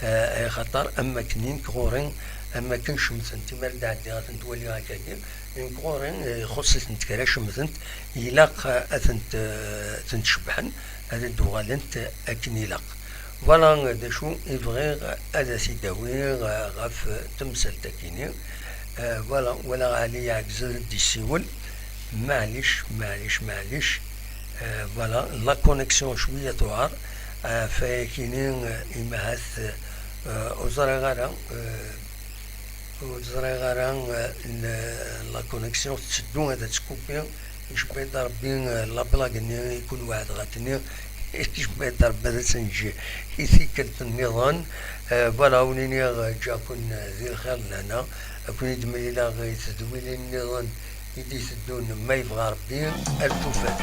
eh, axaṭer am wakken nekk ɣur-i, am wakken cemtent, imi ara d-ɛeddiɣ ad tent-waliɣ akkagi, nekk ɣur-i, eh, ixuṣṣ-itent kra cemtent, ilaq, eh, ad tent-, eh, ad tent-cebbḥen, ad d-uɣalent akken ilaq. Voilà d acu i bɣiɣ ad as-id-awiɣ, eh, ɣef temsalt-akini. Eh, voilà, walaɣ Ɛli iɛeggeẓ ad d-yessiwel. Maɛlic, maɛlic, maɛlic. Eh, voilà, la connexion cwiya tuɛer. Eh, fayakini, eh, imahat, eh, ur ẓriɣ ara, eh, ur ẓriɣ ara, eh, n-, la connexion tetteddu ad tt-tkupi. Icebba-d Rebbi, eh, la blague-nni i kun-weɛdeɣ akken-nni, icebba-d Rebbi ad tt-neǧǧ i tikkelt nniḍen. Eh, voilà, ur niniɣ, eh, ǧǧiɣ-ken, eh, di lxir d lehna. Ad ken-id-mlileɣ i tedwilin nniḍen i d-iteddun, ma yebɣa Rebbi, ar tufat.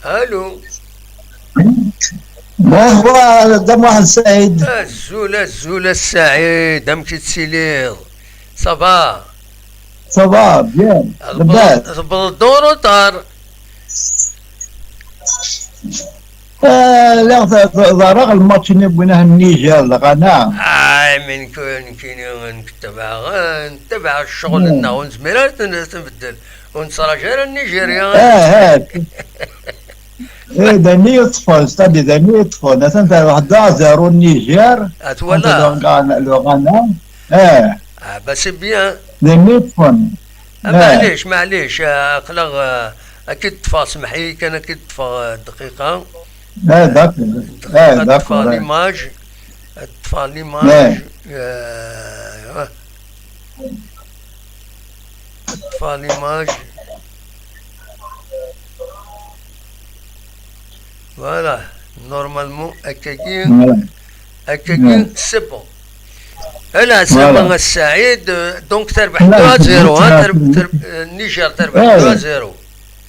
Allô. Bonjour, Dda Muḥend Saɛid. Azul, azul a Saɛid, amek i tettiliḍ? Ça va? Ça va, bien. Tewwḍeḍ-d en retard. Eh, lliɣ ḍerreɣ lmatch-nni n Niger d Ghana. Ay, min kun-, nekkini ntabaɛ, ntabaɛ ccɣel-nneɣ, ur nezmir ara ad t-nbeddel. Ur nettraǧu ara Nigeria. Eh, eh. Eh, d ayen i yeṭṭfen, c'est-à-dire d ayen i yeṭṭfen. Atan terbeḥ deux à zéro Niger. Ah, twala. Contre le Ghana, le Ghana. Eh. Ah, bah, c'est bien. D ayen i yeṭṭfen. Ah, eh. Maɛlic, maɛlic, ah, aql-aɣ, ah, ad k-id-ṭṭfeɣ, semmeḥ-iyi kan, ad k-id-ṭṭfeɣ, ah, dqiqa. Eh, d'accord. Eh, d'accord, eh. Ad ṭṭfeɣ l'image. Ad ṭṭfeɣ l'image. Eh. Euh, ah. Ṭṭfeɣ l'image. Voilà. Normalement, akkagi, ouais, akkagi, ouais, c'est bon. Ala, voilà, Sami Saïd, euh, donc terbeḥ deux à zéro, hein, ter-, ter-, euh, Niger terbeḥ deux à zéro.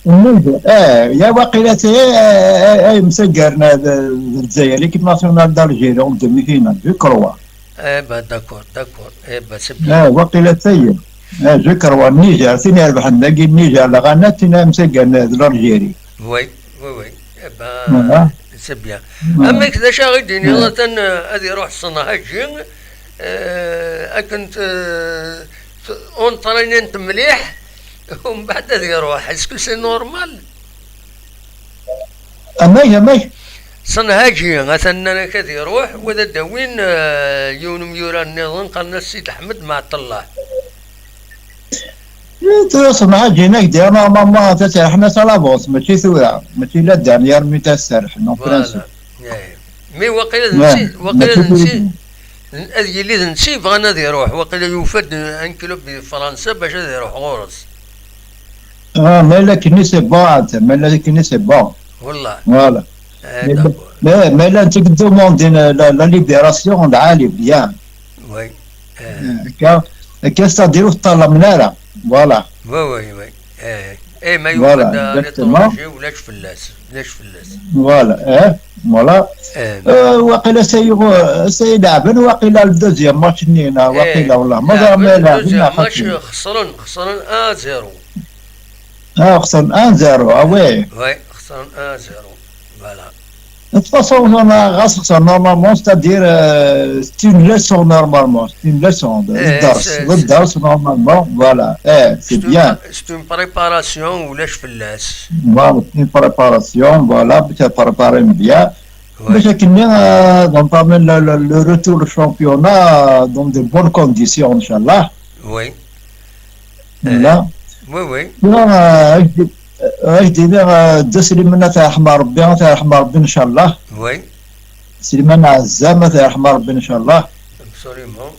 Niger, eh, ya waqila c'est, eh, eh, eh, msaggarna d, d Lezzayer, l'équipe nationale d'Algérie en demi-finale, je crois. Eh ben, d'accord, d'accord. Eh ben, c'est bien. Eh, waqila c'est, eh, je crois, Niger, tin irebḥen dagi Niger, la Ghana, tin msaggarna d l'Algérie. Oui, oui, oui. Eh ben, voilà, c'est bien. Voilà. Amek d acu ara d-iniḍ, ouais, atan, euh, ad iruḥ Senhaji, euh, akken t-, t-, entraînent mliḥ, umbeɛd ad iruḥ. Est-ce que c'est normal? Amek, amek? Senhaji, atan nnan-ak ad iruḥ, wa ad d-awin, euh, yiwen umyurar nniḍen, qqaren-as Sid Ḥmed Meɛṭellah. Tura Senhaji, inak-d, normalement, taserḥen-as à l'avance, mačči tura, mačči la dernière minute ad serḥen, en principe. Voilà. Eh. Mais waqila d netta, waqila d netta, ad yili d netta yebɣan ad iruḥ, waqila yufa-d un club di Fransa bac ad iruḥ ɣur-s. Ah, mais là, kini c'est bon, anta, mais là, kini c'est bon. Wallah. Voilà. Eh, mais, d'accord, mais, mais là, tu demandes la, la libération, lɛali, bien. Oui. Eh. Eh, akka, akka, c'est-à-dire ur teṭṭalem ara. Voilà. Oui, oui, oui. Eh, eh, ma yufa-d à l'étranger, ulac fell-as, ulac fell-as. Voilà, eh, voilà. Eh. Euh, waqila sa yuɣ-, sa ileɛben, waqila le deuxième match-nni, neɣ waqila, wallah. Ma ẓer ma ileɛben, deuxième match, xesren, xesren un zéro. Ah, xesren un zéro, ah ouais. Ouais, xesren un zéro. Voilà. De toute façon, on a, ɣas xesren normalement, c'est-à-dire, euh, c'est une leçon normalement, c'est une leçon. Eh, d dders, c'est, d dders normalement, voilà. Eh, c'est bien. C'est une pré-, c'est une préparation, ulac fell-as. Voilà, c'est une préparation, voilà, bac ad préparent bien. Oui. Bac akken, euh, d'entamer le, le, le retour au championnat dans de bonnes conditions, Inch'Allah. Oui. Voilà. Eh, oui, oui. Voilà, euh, je dis, euh, je dis, euh, de Slimane, ad t-yerḥem Rebbi, ad t-yerḥem Rebbi, Inch'Allah. Oui. Slimane Ɛezzam, ad t-yerḥem Rebbi, Inch'Allah. Absolument.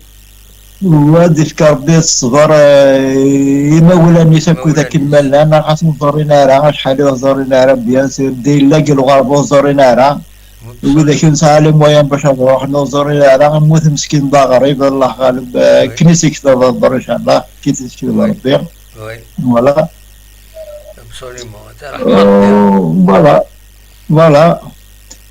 Wa ad ifk Rebbi ṣṣber, eh, i imawlan-is akked imawlan-is akken ma llan, xas ur ẓurin ara, acḥal ur ẓurin ara, bien sûr, d yella deg lɣerba ur ẓurin ara. Absolument. Wid akken nesɛa les moyens bac ad ruḥen ur ẓurin ara, immut meskin d aɣrib, Allah ɣaleb, eh, oui, akken i s-ikteḍ ad ḍer, inchallah, akken i s-ikteḍ Rebbi. Oui. Voilà. Absolument. Terḥem Rebbi. Euh, voilà. Voilà.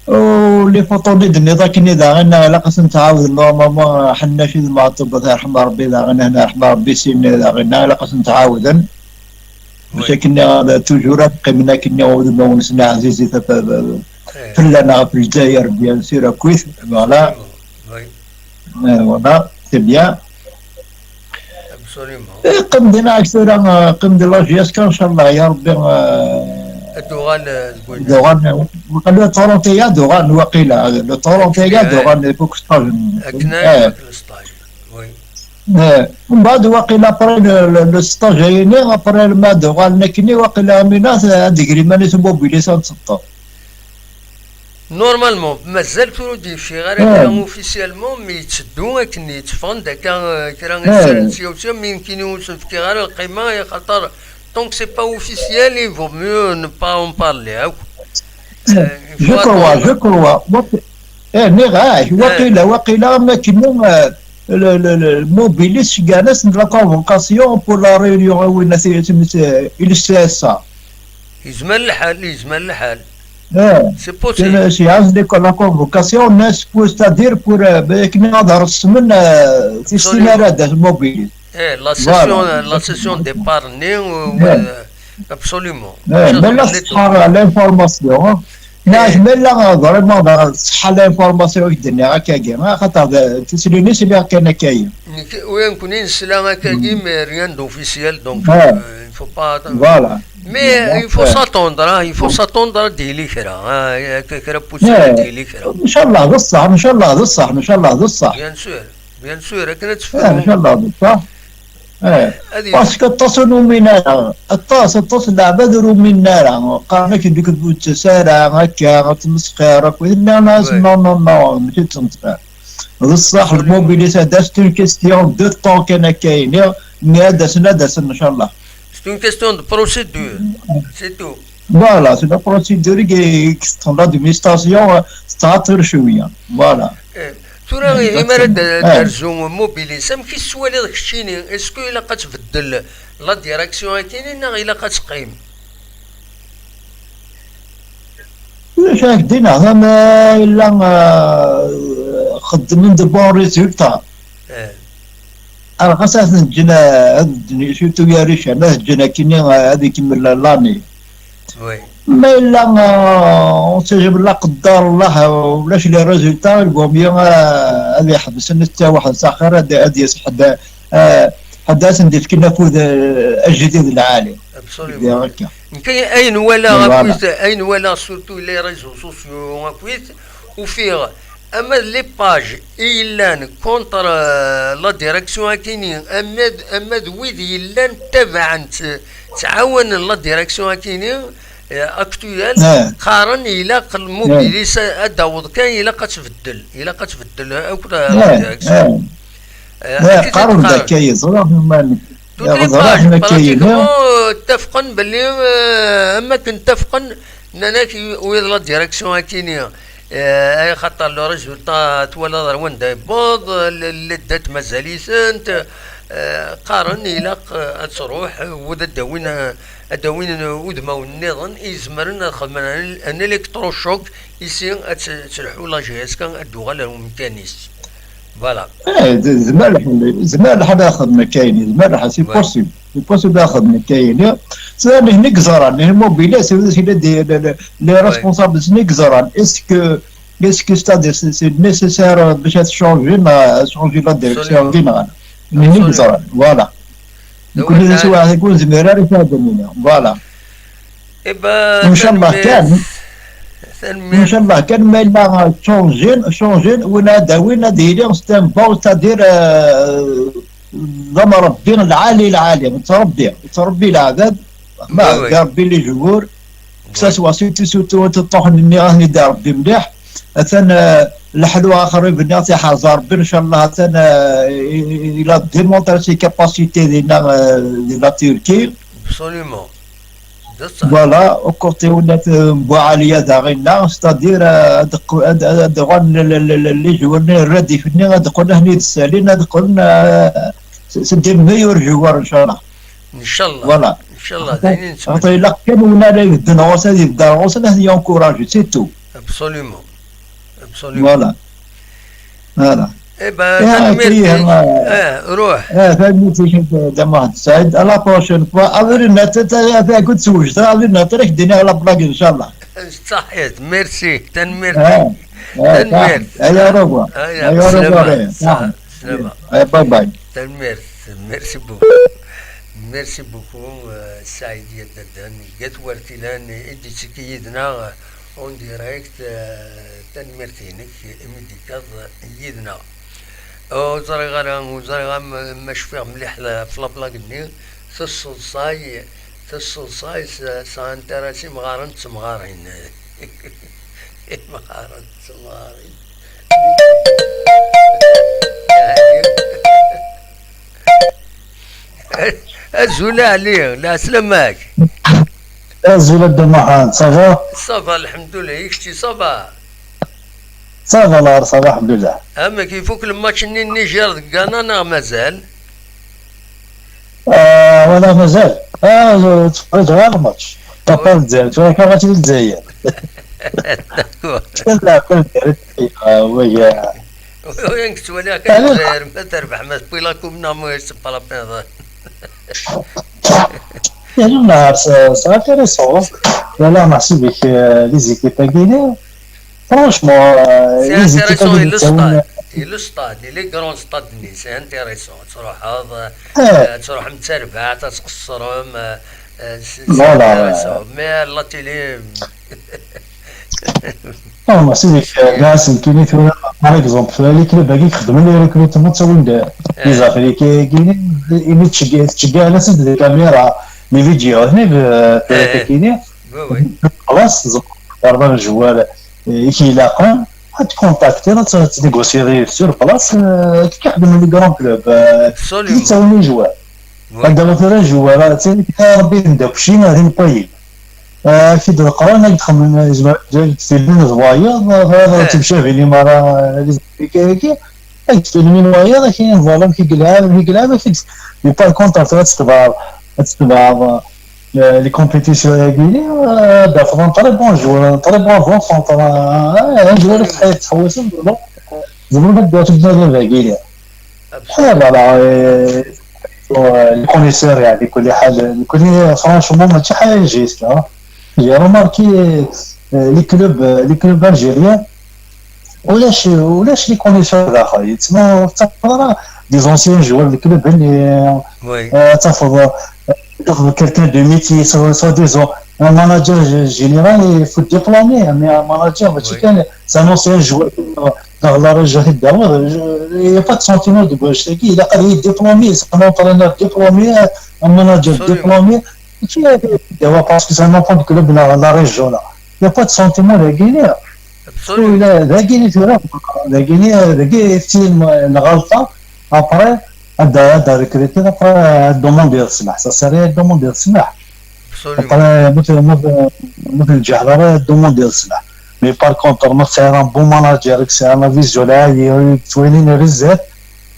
Oh, les photos-nni d-tenniḍ akken i daɣen, ilaq ad sen-tɛawed normalement, Ḥennac d Meɛṭub, ad t-yerḥem Rebbi daɣen, ad yerḥem Rebbi sin daɣen, ilaq ad sen-tɛawden. Oui. Bac akken, euh, toujours ad qqimen akken udmawen-nsen ɛzizit, euh, eh, fell-aneɣ, ɣef Lezzayer, bien sûr, akkit, voilà. Oui. Eh, voilà, c'est bien. Absolument. Eh, qqim dinna, ak tura, eh, qqim di la J S K, inchallah, ya Rebbi, eh, ad d-uɣal, eh, deg wayen ad d-uɣal, eh, le trente et un ad d-uɣal, waqila, le trente et un ad d-uɣal, il faut que stage. Akken ay, eh, le stage. Oui. Eh, mbeɛd, waqila, après le, le, le stage-ayini, après ma d-uɣalen akkenni, waqila, Amina, ad d-iger iman-is mobilisé ad tseṭṭeḍ. Normalement, mazal tura ur d-yeffiɣ ara kra officiellement, mais yetteddu akken yetteffeɣ-d akka, euh, kra n sya u sya, mais nekkini ur sen-fkiɣ ara lqima, axaṭer tant que c'est pas officiel, il vaut mieux ne pas en parler, akk. Euh, il faut attendre. Je crois, je crois. Waqi-, eh, nniɣ-ak, waqila, waqila, am akken, euh, le, le, le mobilis, ceggan-asen la convocation pour la réunion, euh, win, euh, il C S A. Yezmer lḥal, yezmer lḥal. Eh, c'est possible. Tella, si ɛaz la, la convocation, nnas, pour, c'est-à-dire pour, euh, ben, akken ad resmen, euh, tissin ara d-as mobilis. Eh, la session, voilà, la session départ-nni, euh, euh, absolument. Eh, ma la tṣeḥḥa l'information, hein. Neɣ ma la vraiment tṣeḥḥa l'information i k-d-nniɣ akkagi, axaṭer d tislit-nni sliɣ kan akkagi. Nekk, oui, nekkni nesla akkagi, mais rien d'officiel, donc, euh, il faut pas. Voilà. Mais il faut s'attendre, hein, il faut s'attendre ad d-yili kra, hein, kra possible ad d-yili kra. Inchallah d ṣṣeḥ, inchallah d ṣṣeḥ, inchallah d ṣṣeḥ. Bien sûr, bien sûr, akken ad tefru. Inchallah d ṣṣeḥ. Eh, parce que aṭas ur numin ara, aṭas, aṭas n leɛbad ur uminen ara. Qqaren-ak-d ur d-tettas ara, akka, ad tmesxir, akk. Nnan-as, non, non, non, mačči d tmesxir. D ṣṣeḥ, le mobilis ad d-as, c'est une question de temps kan akka iniɣ, mais ad d-asen, ad d-asen, inchallah. C'est une question de procédure, c'est tout. Voilà, c'est la procédure qui, qui est l'administration, euh, c'est très curieux. Voilà. Eh, tura, eh, imi ara d-, eh, d-terzu Mobilis, amek i tettwaliḍ keččini? Est-ce que ilaq ad tbeddel la direction akini neɣ ilaq ad teqqim? Ulac ak-d-iniɣ, ma yella, eh, xeddmen de bons résultats. Eh. Ar ɣas ad ten-ǧǧen, ad ǧǧen, surtout Yarican, ad ǧǧen akkenni, ad ikemmel l'année. Oui. Ma yella, euh, on sait jamais, la qadar Allah, euh, ulac les résultats, il vaut mieux, euh, ad yeḥbes netta weḥd-s axir ad, ad yas ḥedd, euh, ḥedd ad sen-d-yefken afud, euh, ajdid lɛali. Absolument. Akka. Nekk ayen walaɣ, voilà, akkit, ayen walaɣ surtout les réseaux sociaux akkit, ufiɣ ama d les pages i yellan contre, euh, la direction akini, ama d, ama d wid yellan tabaɛen, tt-, ttɛawanen la direction akini, euh, actuel, eh, qqaren ilaq lmubilis a-, ad d-taweḍ kan, ilaq ad tbeddel, ilaq ad tbeddel akk la, la, eh, direction. Eh, eh, qqaren-d akka, yeẓra ma nekk. Toutes les pages, pratiquement, euh, ttafqen belli, euh, am akken ttafqen, nnan-ak, i-, wid la direction akini, euh, ay xaṭer le résultat twalaḍ ar wanda yewweḍ, l-, les dates mazal-itent, euh, qqaren ilaq, euh, ad tṛuḥ, euh, wid ad d-awin, euh, ad d-awin udmawen nniḍen i izemren ad xedmen un, un électrochoc, ici ad t-, telḥu la G S K ad d-tuɣal ar umkan-is. Voilà. Eh, d-, zmer lḥal, zmer lḥal ad xedmen akka-yini, zmer lḥal, c'est possible. C'est possible ad xedmen akka-yini. C'est-à-dire, nitni i yeẓran, nitni Mobilis, c'est, c'est les, les, les, les responsables, nitni i yeẓran. Est-ce que, est-ce que, c'est-à-dire, c'est, c'est nécessaire, euh, باش ad changer, ma, changer la direction, absolument, nitni i yeẓran. Voilà. Nekkni d aswaɛd-agi ur nezmir ara i ad d-nini. Voilà. Eh ben, ncallah kan, tanemmirt. Ncallah kan ma yella changin, changin, win ad d-awin ad yili stand by, c'est-à-dire, euh, d amrebbi lɛali, lɛali, yettrebbi, yettrebbi leɛbad, ma, oui, oui, yettrebbi les joueurs, que ça soit surtout, surtout, teṭṭuḥ-nni ad ten-id-irebbi mliḥ, atan, euh, leḥlu axrib-nni ad t-iḥrez Rebbi, ncallah, atan, euh, il a démontré ses capacités dinna, euh, di la Turquie. Absolument. Voilà, au côté n Buɛaliya daɣen, c'est-à-dire, euh, ad q-, ad, ad, ad uɣalen le, le, le, le, les joueurs-nni n Radif-nni, ad qqlen akken i d-ssalin, ad qqlen, euh, c'est, c'est des meilleurs joueurs, ncallah. Ncallah. Voilà. Ncallah, d ayen i nettmenni. Xaṭer ilaq kan win ara ibedden ɣur-s, ad ibedd ar ɣur-s, ad t-yencourage, c'est tout. Absolument. Absolument. Voilà. Voilà. Eh ben, eh, tanemmirt-ik. Eh, ruḥ. Eh, tanemmirt-ik, eh, Dda Muḥend Saɛid. À la prochaine fois. Avril nata, ta, ta, ta, kut swejda, avril nata, rek dina la blague, inchallah. Saḥit, merci. Tanemmirt-ik. Eh, eh, tanemmirt. Saḥit. Allez, au revoir. Allez, au revoir, eh, saḥit. Saḥit. Slama. Eh, bye bye. Tanemmirt. Merci beaucoup. Merci beaucoup, euh, Saïd Yaddadan. Gat war tilan, i d-ittekki yid-neɣ, euh, en direct, euh, tanemmirt-inek imi d-tekkaḍ yid-neɣ. Ur ẓriɣ ara, ur ẓriɣ ara ma, ma cfiɣ mliḥ la, ɣef la blague-nni. Tesseḍsay, tesseḍsay s, s intérêt imɣaren d temɣarin. Imɣaren d temɣarin. Azul a Ɛli, lɛeslama-k. Azul a Dda Muḥend, ça va? Ça va, lḥemdullah, i kečči, ça va? Ça va, la, ça va, lḥemdullah. Amek, ifuk lmatch-nni n Niger d Ghana neɣ mazal? Ah, wala mazal. Ah, ttfeṛṛiǧeɣ ɣer lmatch. Papa Lezzayer, tura kan ɣaci Lezzayer. D'accord. Kra n leɛqel gar-, ah, waya. Oui, oui, nekk ttwaliɣ kan Lezzayer, ma terbeḥ, ma tewwi la coupe, neɣ ma c'est pas la peine. Yeɛni, neɣ s-, c'est intéressant. Wala, meḥsub-ik, euh, les équipes-agi, franchement, euh, c'est intéressant, et le stade, et le stade, et les grands stades, c'est intéressant. Tṛuḥeḍ, euh, tṛuḥem d tarbaɛt, ad tqeṣṣrem, euh, euh, c'est, c'est intéressant. Mais la télé, Ah, ma sidi, euh, gars, nekkini tura, par exemple, tura, les clubs-agi xedmen les recrutements, ttawin-d les Africains-agi, imi tettceggiɛ, tettceggiɛ les caméras, les vidéos, les, euh, tura, oui, oui, خلاص, ضربة الجوال, euh, i k-ilaqen, ad tcontactiḍ, ad tnégocier sur place, euh, ad k-ixdem les grands clubs, euh, absolument, ad ttawin les joueurs. Oui. Anda tura joueur, ad tili, Rebbi d Dda Kci, ad impayi. Ad k-id-ḍeqqren, ad k-d-xemmen, ad k-d-filmen d wayeḍ, ad temcabin imara les applications-agi, ad k-d-filmin wayeḍ, ad k-inin voilà amek i yelɛab, amek i yelɛab, ad k-id-, mais par contre, tura ad tetbeɛeḍ, ad tetbeɛeḍ, euh, les compétitions-agi, euh, ad d-tafeḍ un très bon joueur, un très bon avant-centre, euh, un joueur i teḥ-, tettḥewwiseḍ, bon, tzemreḍ ad d-tafeḍ dagi. Ah, voilà, euh, euh, les connaisseurs, يعني, كل حال، كل، franchement, ماشي حاجة juste, hein. J'ai remarqué, euh, les clubs, euh, les clubs algériens, ولاش، ولاش les connaisseurs داخل، يتسمى، ترى des anciens joueurs de club اللي، Oui. آه، تاخذ، تاخذ quelqu'un de métier, soit, soit disant, un manager général, il faut diplômé, mais un manager, ماشي كان، c'est un ancien joueur. داغ لا ريجيون داغ، il y a pas de sentiment de gauche. Il a un diplômé, c'est un entraîneur diplômé, un manager diplômé. ماشي دابا parce que c'est un enfant de club, la, la région là. Il y a pas de sentiment, la Guinée. Absolument. La Guinée, c'est vrai. La Guinée, la Guinée, c'est une, une غلطة. Après, هذا، هذا ريكريتي، après، دوموندي السماح. Ça serait دوموندي السماح. Absolument. Après, مثل، مثل، مثل الجهرة، دوموندي السماح. Mais par contre, ما سعر un bon manager, c'est un vision là, il y a une twinine réserve.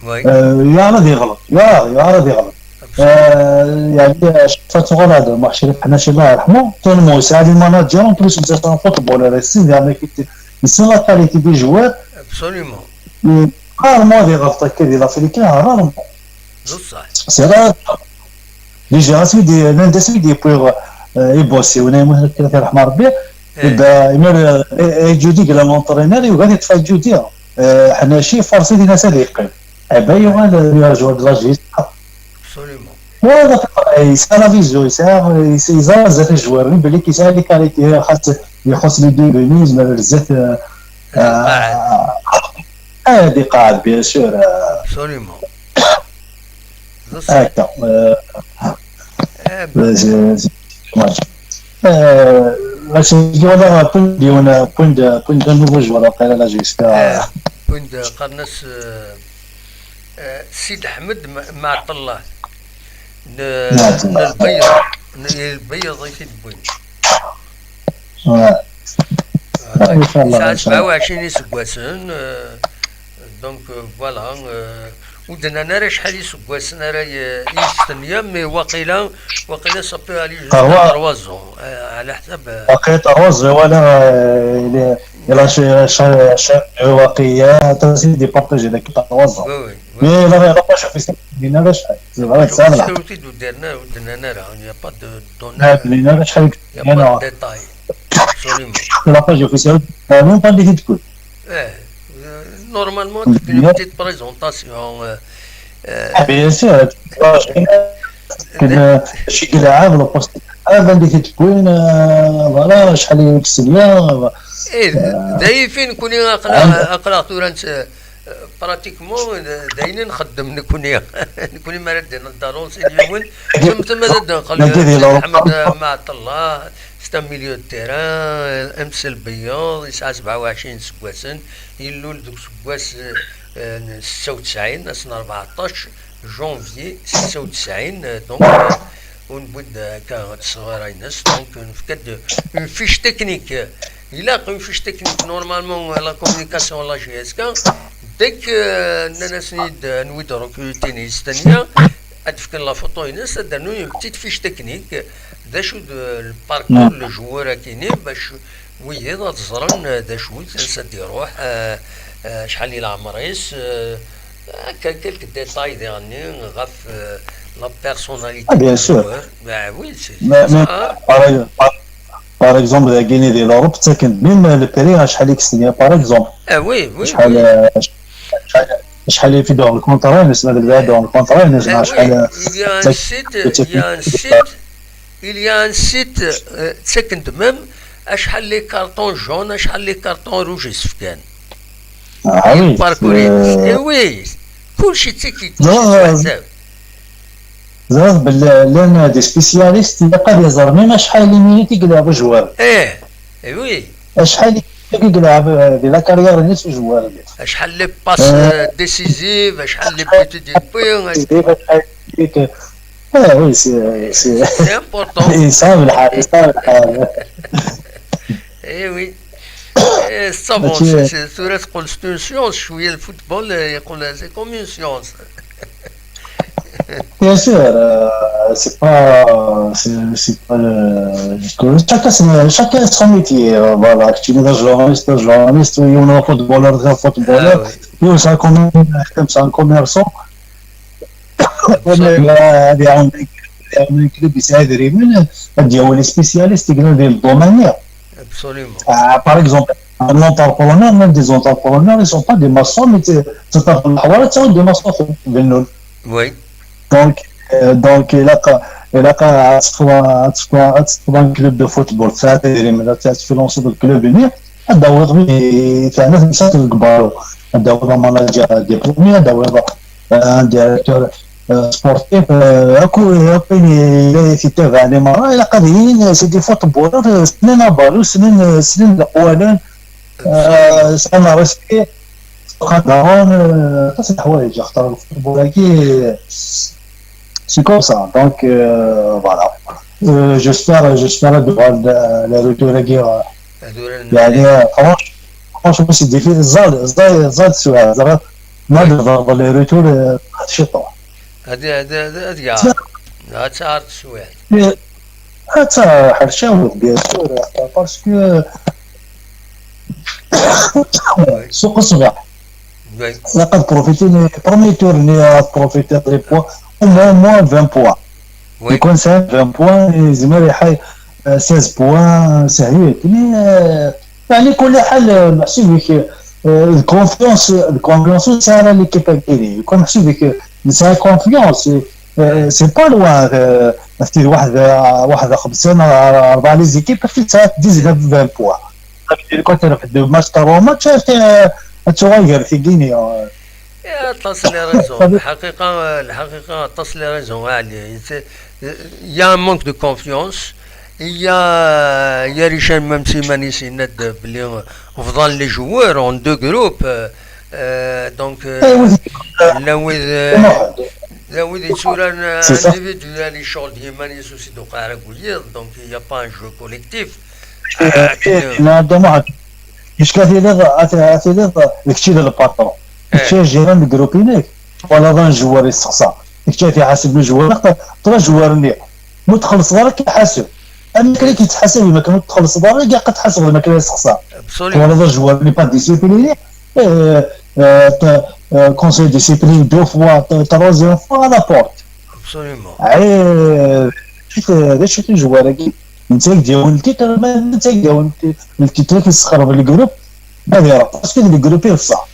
Oui. آه، يعرض يغلط، يعرض، يعرض يغلط. آه، يعني، شفت غلط هذا، ما شريف حناشي، الله يرحمه، tellement c'est un manager, en plus, c'est un footballeur, c'est, يعني، كي ت-، c'est la qualité des joueurs. Absolument. Mais rarement des غلطات كي دير l'Africain, rarement. بصح. C'est rare. Déjà, c'est des, l'un de ces des pour, euh, et bon, c'est, on a, يرحم ربي. إذا، إما، آه، جودي قال l'entraîneur، يبغى يطفى جودي. آه، حناشي forcé دينا سالي يقيم. عبا يغال meilleur joueur de la G S A. Absolument. وهذا يسعى la vision، يسعى، يسعى، يزال بزاف الجوار، بلي كيسعى les qualités، خاص يخص les deux venus، زعما بزاف، آه، آه، هذه قاعد، bien sûr، آه. Absolument. هكا، آه. آه، ب- آه، آه، باش نجيو على point de، point de، point de nouveau joueur، واقيلا لا جيسكا. آه، point de قرنس، آه، آه، سيد أحمد م-، معطل الله. ن-، معطل الله. البيض، ن-، البيض يفيد بوين. آه. إن شاء الله، يسعى إن شاء الله. سبعة وعشرين يسقاسن، آه، donc، آه، voilà، آه، ودنا نرى شحال يسقاسن راه ي-، يستنيا، mais واقيلا، واقيلا ça peut aller jusqu'à تروا. trois ans، آه، على حسب، آه، باقي trois ans ولا، آه، إلا شي، شي، شي واقيلا، تنسي دي بارطاجي داك trois ans. oui, oui, oui. Mais لا، لا، لا، شوف، يستنينا شحال. C'est vrai، c'est vrai. ودرنا، ودنا نرى، il y a pas de لا، بنينا شحال. Il y a pas de détail. Absolument. La page officielle, euh, non, pas des coups. Eh, euh, normalement, une petite présentation. Euh, euh, Ah, bien sûr, كنا شي كلاعب، لو بوست، عاد عندي كتكوين، آه، voilà، شحال هي السنية. ايه، دايفين كوني اقرا، اقرا ثورة، آه، pratiquement داينين نخدم نكوني، نكوني ما رد نضرون سي اليوم. ثم، ثم زاد نقول احمد معطل الله. C'est un milieu de terrain، امس البياض، يسعى سبعة وعشرين سكواسن، يلول دوك سكواس، آه، ستة وتسعين، سنة أربعطاش جونفي ستة وتسعين، آه، donc، آه، ونبدا هكا تصغير ينس، donc نفكد une fiche technique. Il a une fiche technique, normalement, la communication, la G S K, dès que, euh, ننسني نويد recruter يستنيا، ad fken la photo ينس، ad une petite fiche technique. D acu d le parcours, le joueur akini, bac wiyiḍ ad ẓren d acu-t, ansa d-iruḥ, euh, euh, acḥal i leɛmer-is, euh, akka quelques détails diɣenni ɣef, euh, la personnalité du joueur. Ah, bien sûr. Ah oui, c'est ça. Mais, mais, par, par, par exemple, dagini di l'Europe, ttaken-d même le prix, acḥal i yestenya, par exemple. Ah oui, oui, oui. Acḥal, euh, acḥal, acḥal i fi dans le contrat, mais c'est dans le contrat, mais acḥal, euh, il y a un site, il y a un site, il y a un site, euh, ttaken-d même acḥal les cartons jaunes, acḥal les cartons rouges i s-fkan. Ah oui, parcours. Eh oui, كلشي تيكي، كلشي تحسب. زعما بلي لان دي سبيسياليست اللي قاد يزور ميم شحال لي مينيت يلعب جوار. ايه، اي وي. شحال يلعب دي لا كارير نيس جوار. شحال لي باس ديسيزيف، شحال لي بيت دي بوين. Ah oui, c'est, c'est, c'est important. Il semble, il semble. Eh oui. Eh, ça, bon, c'est, c'est, tura teqqel c'est une science, شوية الفوتبول, eh, يقول c'est comme une science. Bien sûr, euh, c'est pas, c'est, c'est pas le, que chacun, c'est, chacun son métier, euh, voilà, كاين journaliste, journaliste, il y a un footballeur, un footballeur, ah, oui. Il y a un commerçant, c'est un commerçant. Absolument. Club يساعد ريمون, il y a un spécialiste qui est dans le domaine. Absolument. Ah, par exemple, un entrepreneur, même des entrepreneurs, ils sont pas des maçons, mais c'est, c'est pas des maçons, c'est des maçons. Oui. Donc, euh, donc, il a, il a, un club de football, ça, c'est ريمون, ça, c'est في le club, هذا هو غبي تاعنا في مسات الكبار. هذا هو ماناجر ديبلومي, هذا هو un directeur, euh, sportif, euh, اكو اكو اللي يتابع لي مرة الى قادرين c'est des footballeurs, سنين بالو, سنين سنين الاقوالين, euh, سنين ريسبي. قدرون, euh, تصلح حوايج اختار الفوتبول كي c'est comme ça. Donc, euh, voilà. Euh, j'espère, j'espère de voir le, le retour à dire, يعني, franch-, franchement, c'est difficile. زاد, زاد, زاد سؤال. زاد ما نضرب les retours, euh, شطوح. هذه، هذه، هذه، هذه كاع. لا، تعرف شوية. حتى حرشاوي، bien sûr, parce que سوق الصباح. Oui. لقد بروفيتي لي بروميي تور اللي بروفيتي لي بوان, au moins, au moins vingt points. Oui. يكون ساهم vingt points, يزمر يحي seize points, سهيت. Mais, euh, يعني كل حال, آه، محسوب لك, آه، الكونفيونس, الكونفيونس ساهل ليكيب اكيري. يكون محسوب لك نسا كونفيونس, آه، c'est pas loin, آه، مثل واحد, آه، واحد خمسين, آه، أربعة les équipes, في ساعات dix-neuf vingt points. كنت تربح deux matchs, trois matchs, آه، تغير في غينيا. يا تصل لي ريزون. الحقيقة، الحقيقة تصل لي ريزون, علي. Il y a un manque de confiance. Il y a, il y a ريشان ميم سي مانيس يناد بلي فضل les joueurs en deux groupes. Euh, donc, euh, la ويد, la ويد يتسوران individuel, يشغل ديما يسوسي دوقا على قويض, donc il y a pas un jeu collectif. آه، كي- لا, هذا ما عاد. اش كثير هذا, هذا, هذا, هذا, كثير الباترون. إيه. كثير جيران الجروب هناك. ولا ظن جوار يسقسى. كثير يحاسب له جوار, trois joueurs ني. ما تخلص دارك يحاسب. اما كان كيتحاسب ما كان تخلص دارك كاع قد تحاسب ما كان يسقسى. Absolument. ولا ظن جوار ني با ديسيبليني. آه، آه، ت-، آه، كونسي ديسيبلين deux fois, ت-، troisième fois à la porte. Absolument. عي-، شفت، هذا شفت الجوار كي. انت ديال التيتر, ما انت ديال التيتر كيسخر بالجروب. هذا راه باسكو الجروب يفصح.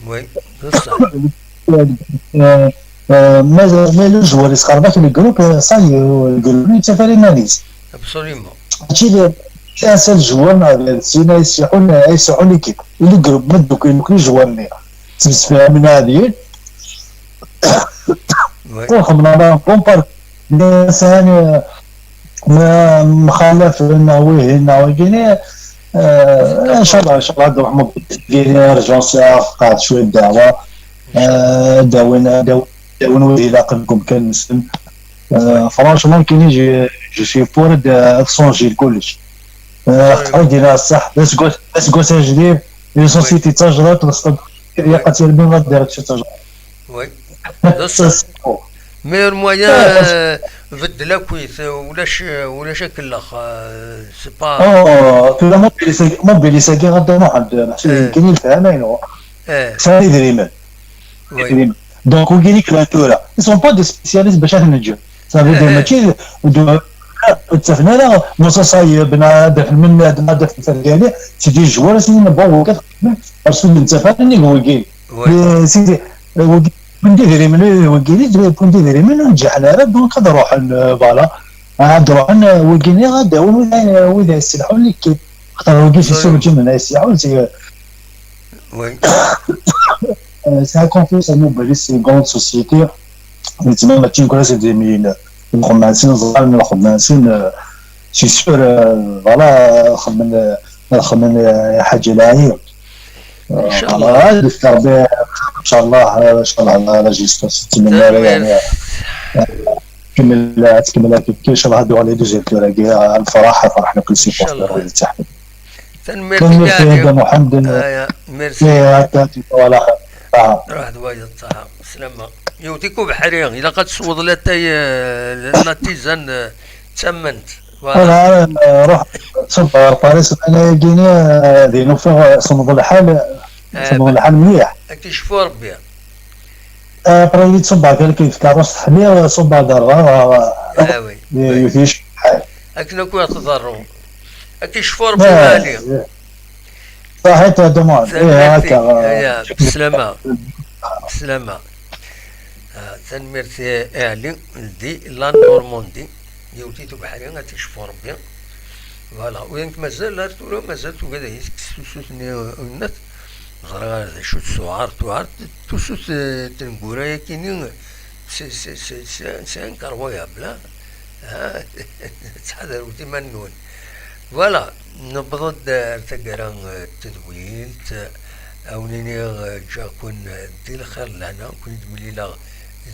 Oui, بصح. آه، آه، ما ما لو جوار يسخر باك الجروب, آه، صاي, آه، الجروب يتفاري مانيس. Absolument. هادشي اللي كاين سال جوار مع سينا يسيحون, يسيحون ليكيب. الجروب ما دوك يمكن جوار ليها. تمسفها من هذه. Oui. وخمنا ما بون بار. ثاني ما مخالف لنا ويه لنا ويجيني. آه، ان شاء الله، ان شاء الله عبد الرحمن بيجيني ارجونسيا قاعد شويه دعوه. آه، داوين، داوين، داوين ويه لا قلكم كان نسلم. آه، فرانشمون كيني جي، جو سوي بور د-، تشونجي كلش. آه، خرج لنا الصح، بس قلت، بس قلت جديد، لي سوسيتي تاجرات، بس قد-، يا قتل بين غدير شي تاجرات. Oui. بصح. ميور مويان، آه، آه، بدل اكويت، ولاش، ولاش اكلخ، آه، سي با. اه، كلا موبيليسي، موبيليسي كي غدا ما عند محسن إيه. يمكن يفهم، اينو. إيه. سالي دريمان. Oui. دريمان. دونك، وكيني كلا تورا. Ils sont pas des spécialistes باش راح نجم. صافي، إيه، دير إيه. ماشي دو-، تفنا لا، نص صايب، نادف المناد، نادف الفرقاني، سيدي الجوار، سيدي نبغى وقت. ارسل انت فاني وكيني. Oui. إيه، سيدي، وكيني. كون ديري من، وكيلي ديري، كون ديري من نجح على راه، دونك هاد روح ن-، فوالا. عاد روح ن-، وكيلي غادا وين، وين يسلحوا لك كي-، خاطر وكيل في السوق جمعنا يسلحوا، سي وي. آه، سي كونفيونس مو بلي سي غروند سوسيتي. تما ما تشين كرا سي دي ميل. نخدم مع سين زغار، نخدم مع سين، آه، سي سور، آه، فوالا، خدم، آه، خدم، آه، حاجة لاعب. ان شاء الله. آه، هذا التربية. ان شاء الله، ان شاء الله، على ريجيستر ست مليار يعني. Kemmel, ad tkemmel akken kan, ncallah ad uɣal i deuxième tour-agi, ad nefreḥ, ad ferḥen akk les supporters. Ncallah. Wid yettḥemmel. Tanemmirt-ik a Ɛli. Tanemmirt-ik a Dda Muḥend. Aya, merci. Ih, akka, voilà. Ah. Ruḥ d wayeḍ, ṭaha. Slama. Yewwet-ik ubeḥri, ilaq ad tesweḍ latay, eh, la tisane, eh, d tamemt. Voilà. Voilà, eh, ruḥ ṣubb ɣer Paris, layagi-nni, eh, din ufiɣ, eh, semmeḍ lḥal, eh, semmeḍ lḥal mliḥ. Ad k-icfu Rebbi. Après, ad tt-ṣubbeɣ kan di tkeṛṛust, ḥmiɣ, ṣubbeɣ-d rrbeɛ, ah, oui, yewwet-iyi lḥal. Akken akk i ɣ-tḍerru. Ad k-icfu Rebbi a Ɛli. Ṣaḥit a Dda Muḥend. Tanemmirt-ik. Aya, beslama. Beslama. Ah, tanemmirt a Ɛli di la Normandie. Yewwet-it ubeḥri, ad t-icfu Rebbi. Voilà, win mazal ar tura, mazal tugad ad yi-tekkes tusut-nni, eh, unnet. Ẓriɣ ara d acu d tuɛert, tuɛert, tusut, eh, tneggura-yagi-nni, c'est, c'est, c'est, c'est, c'est incroyable, hein? Ah, ttḥadaret iman-nwen. Voilà, newweḍ-d ar taggara, eh, n tedwilt, eh, a wen-iniɣ, eh, ǧǧiɣ-ken, eh, di lxir d lehna, ken-id-mlileɣ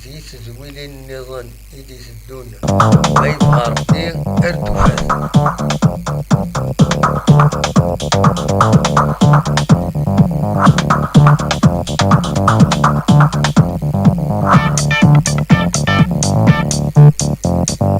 di tedwilin nniḍen i d-iteddun, ma yebɣa Rebbi, ar tufat.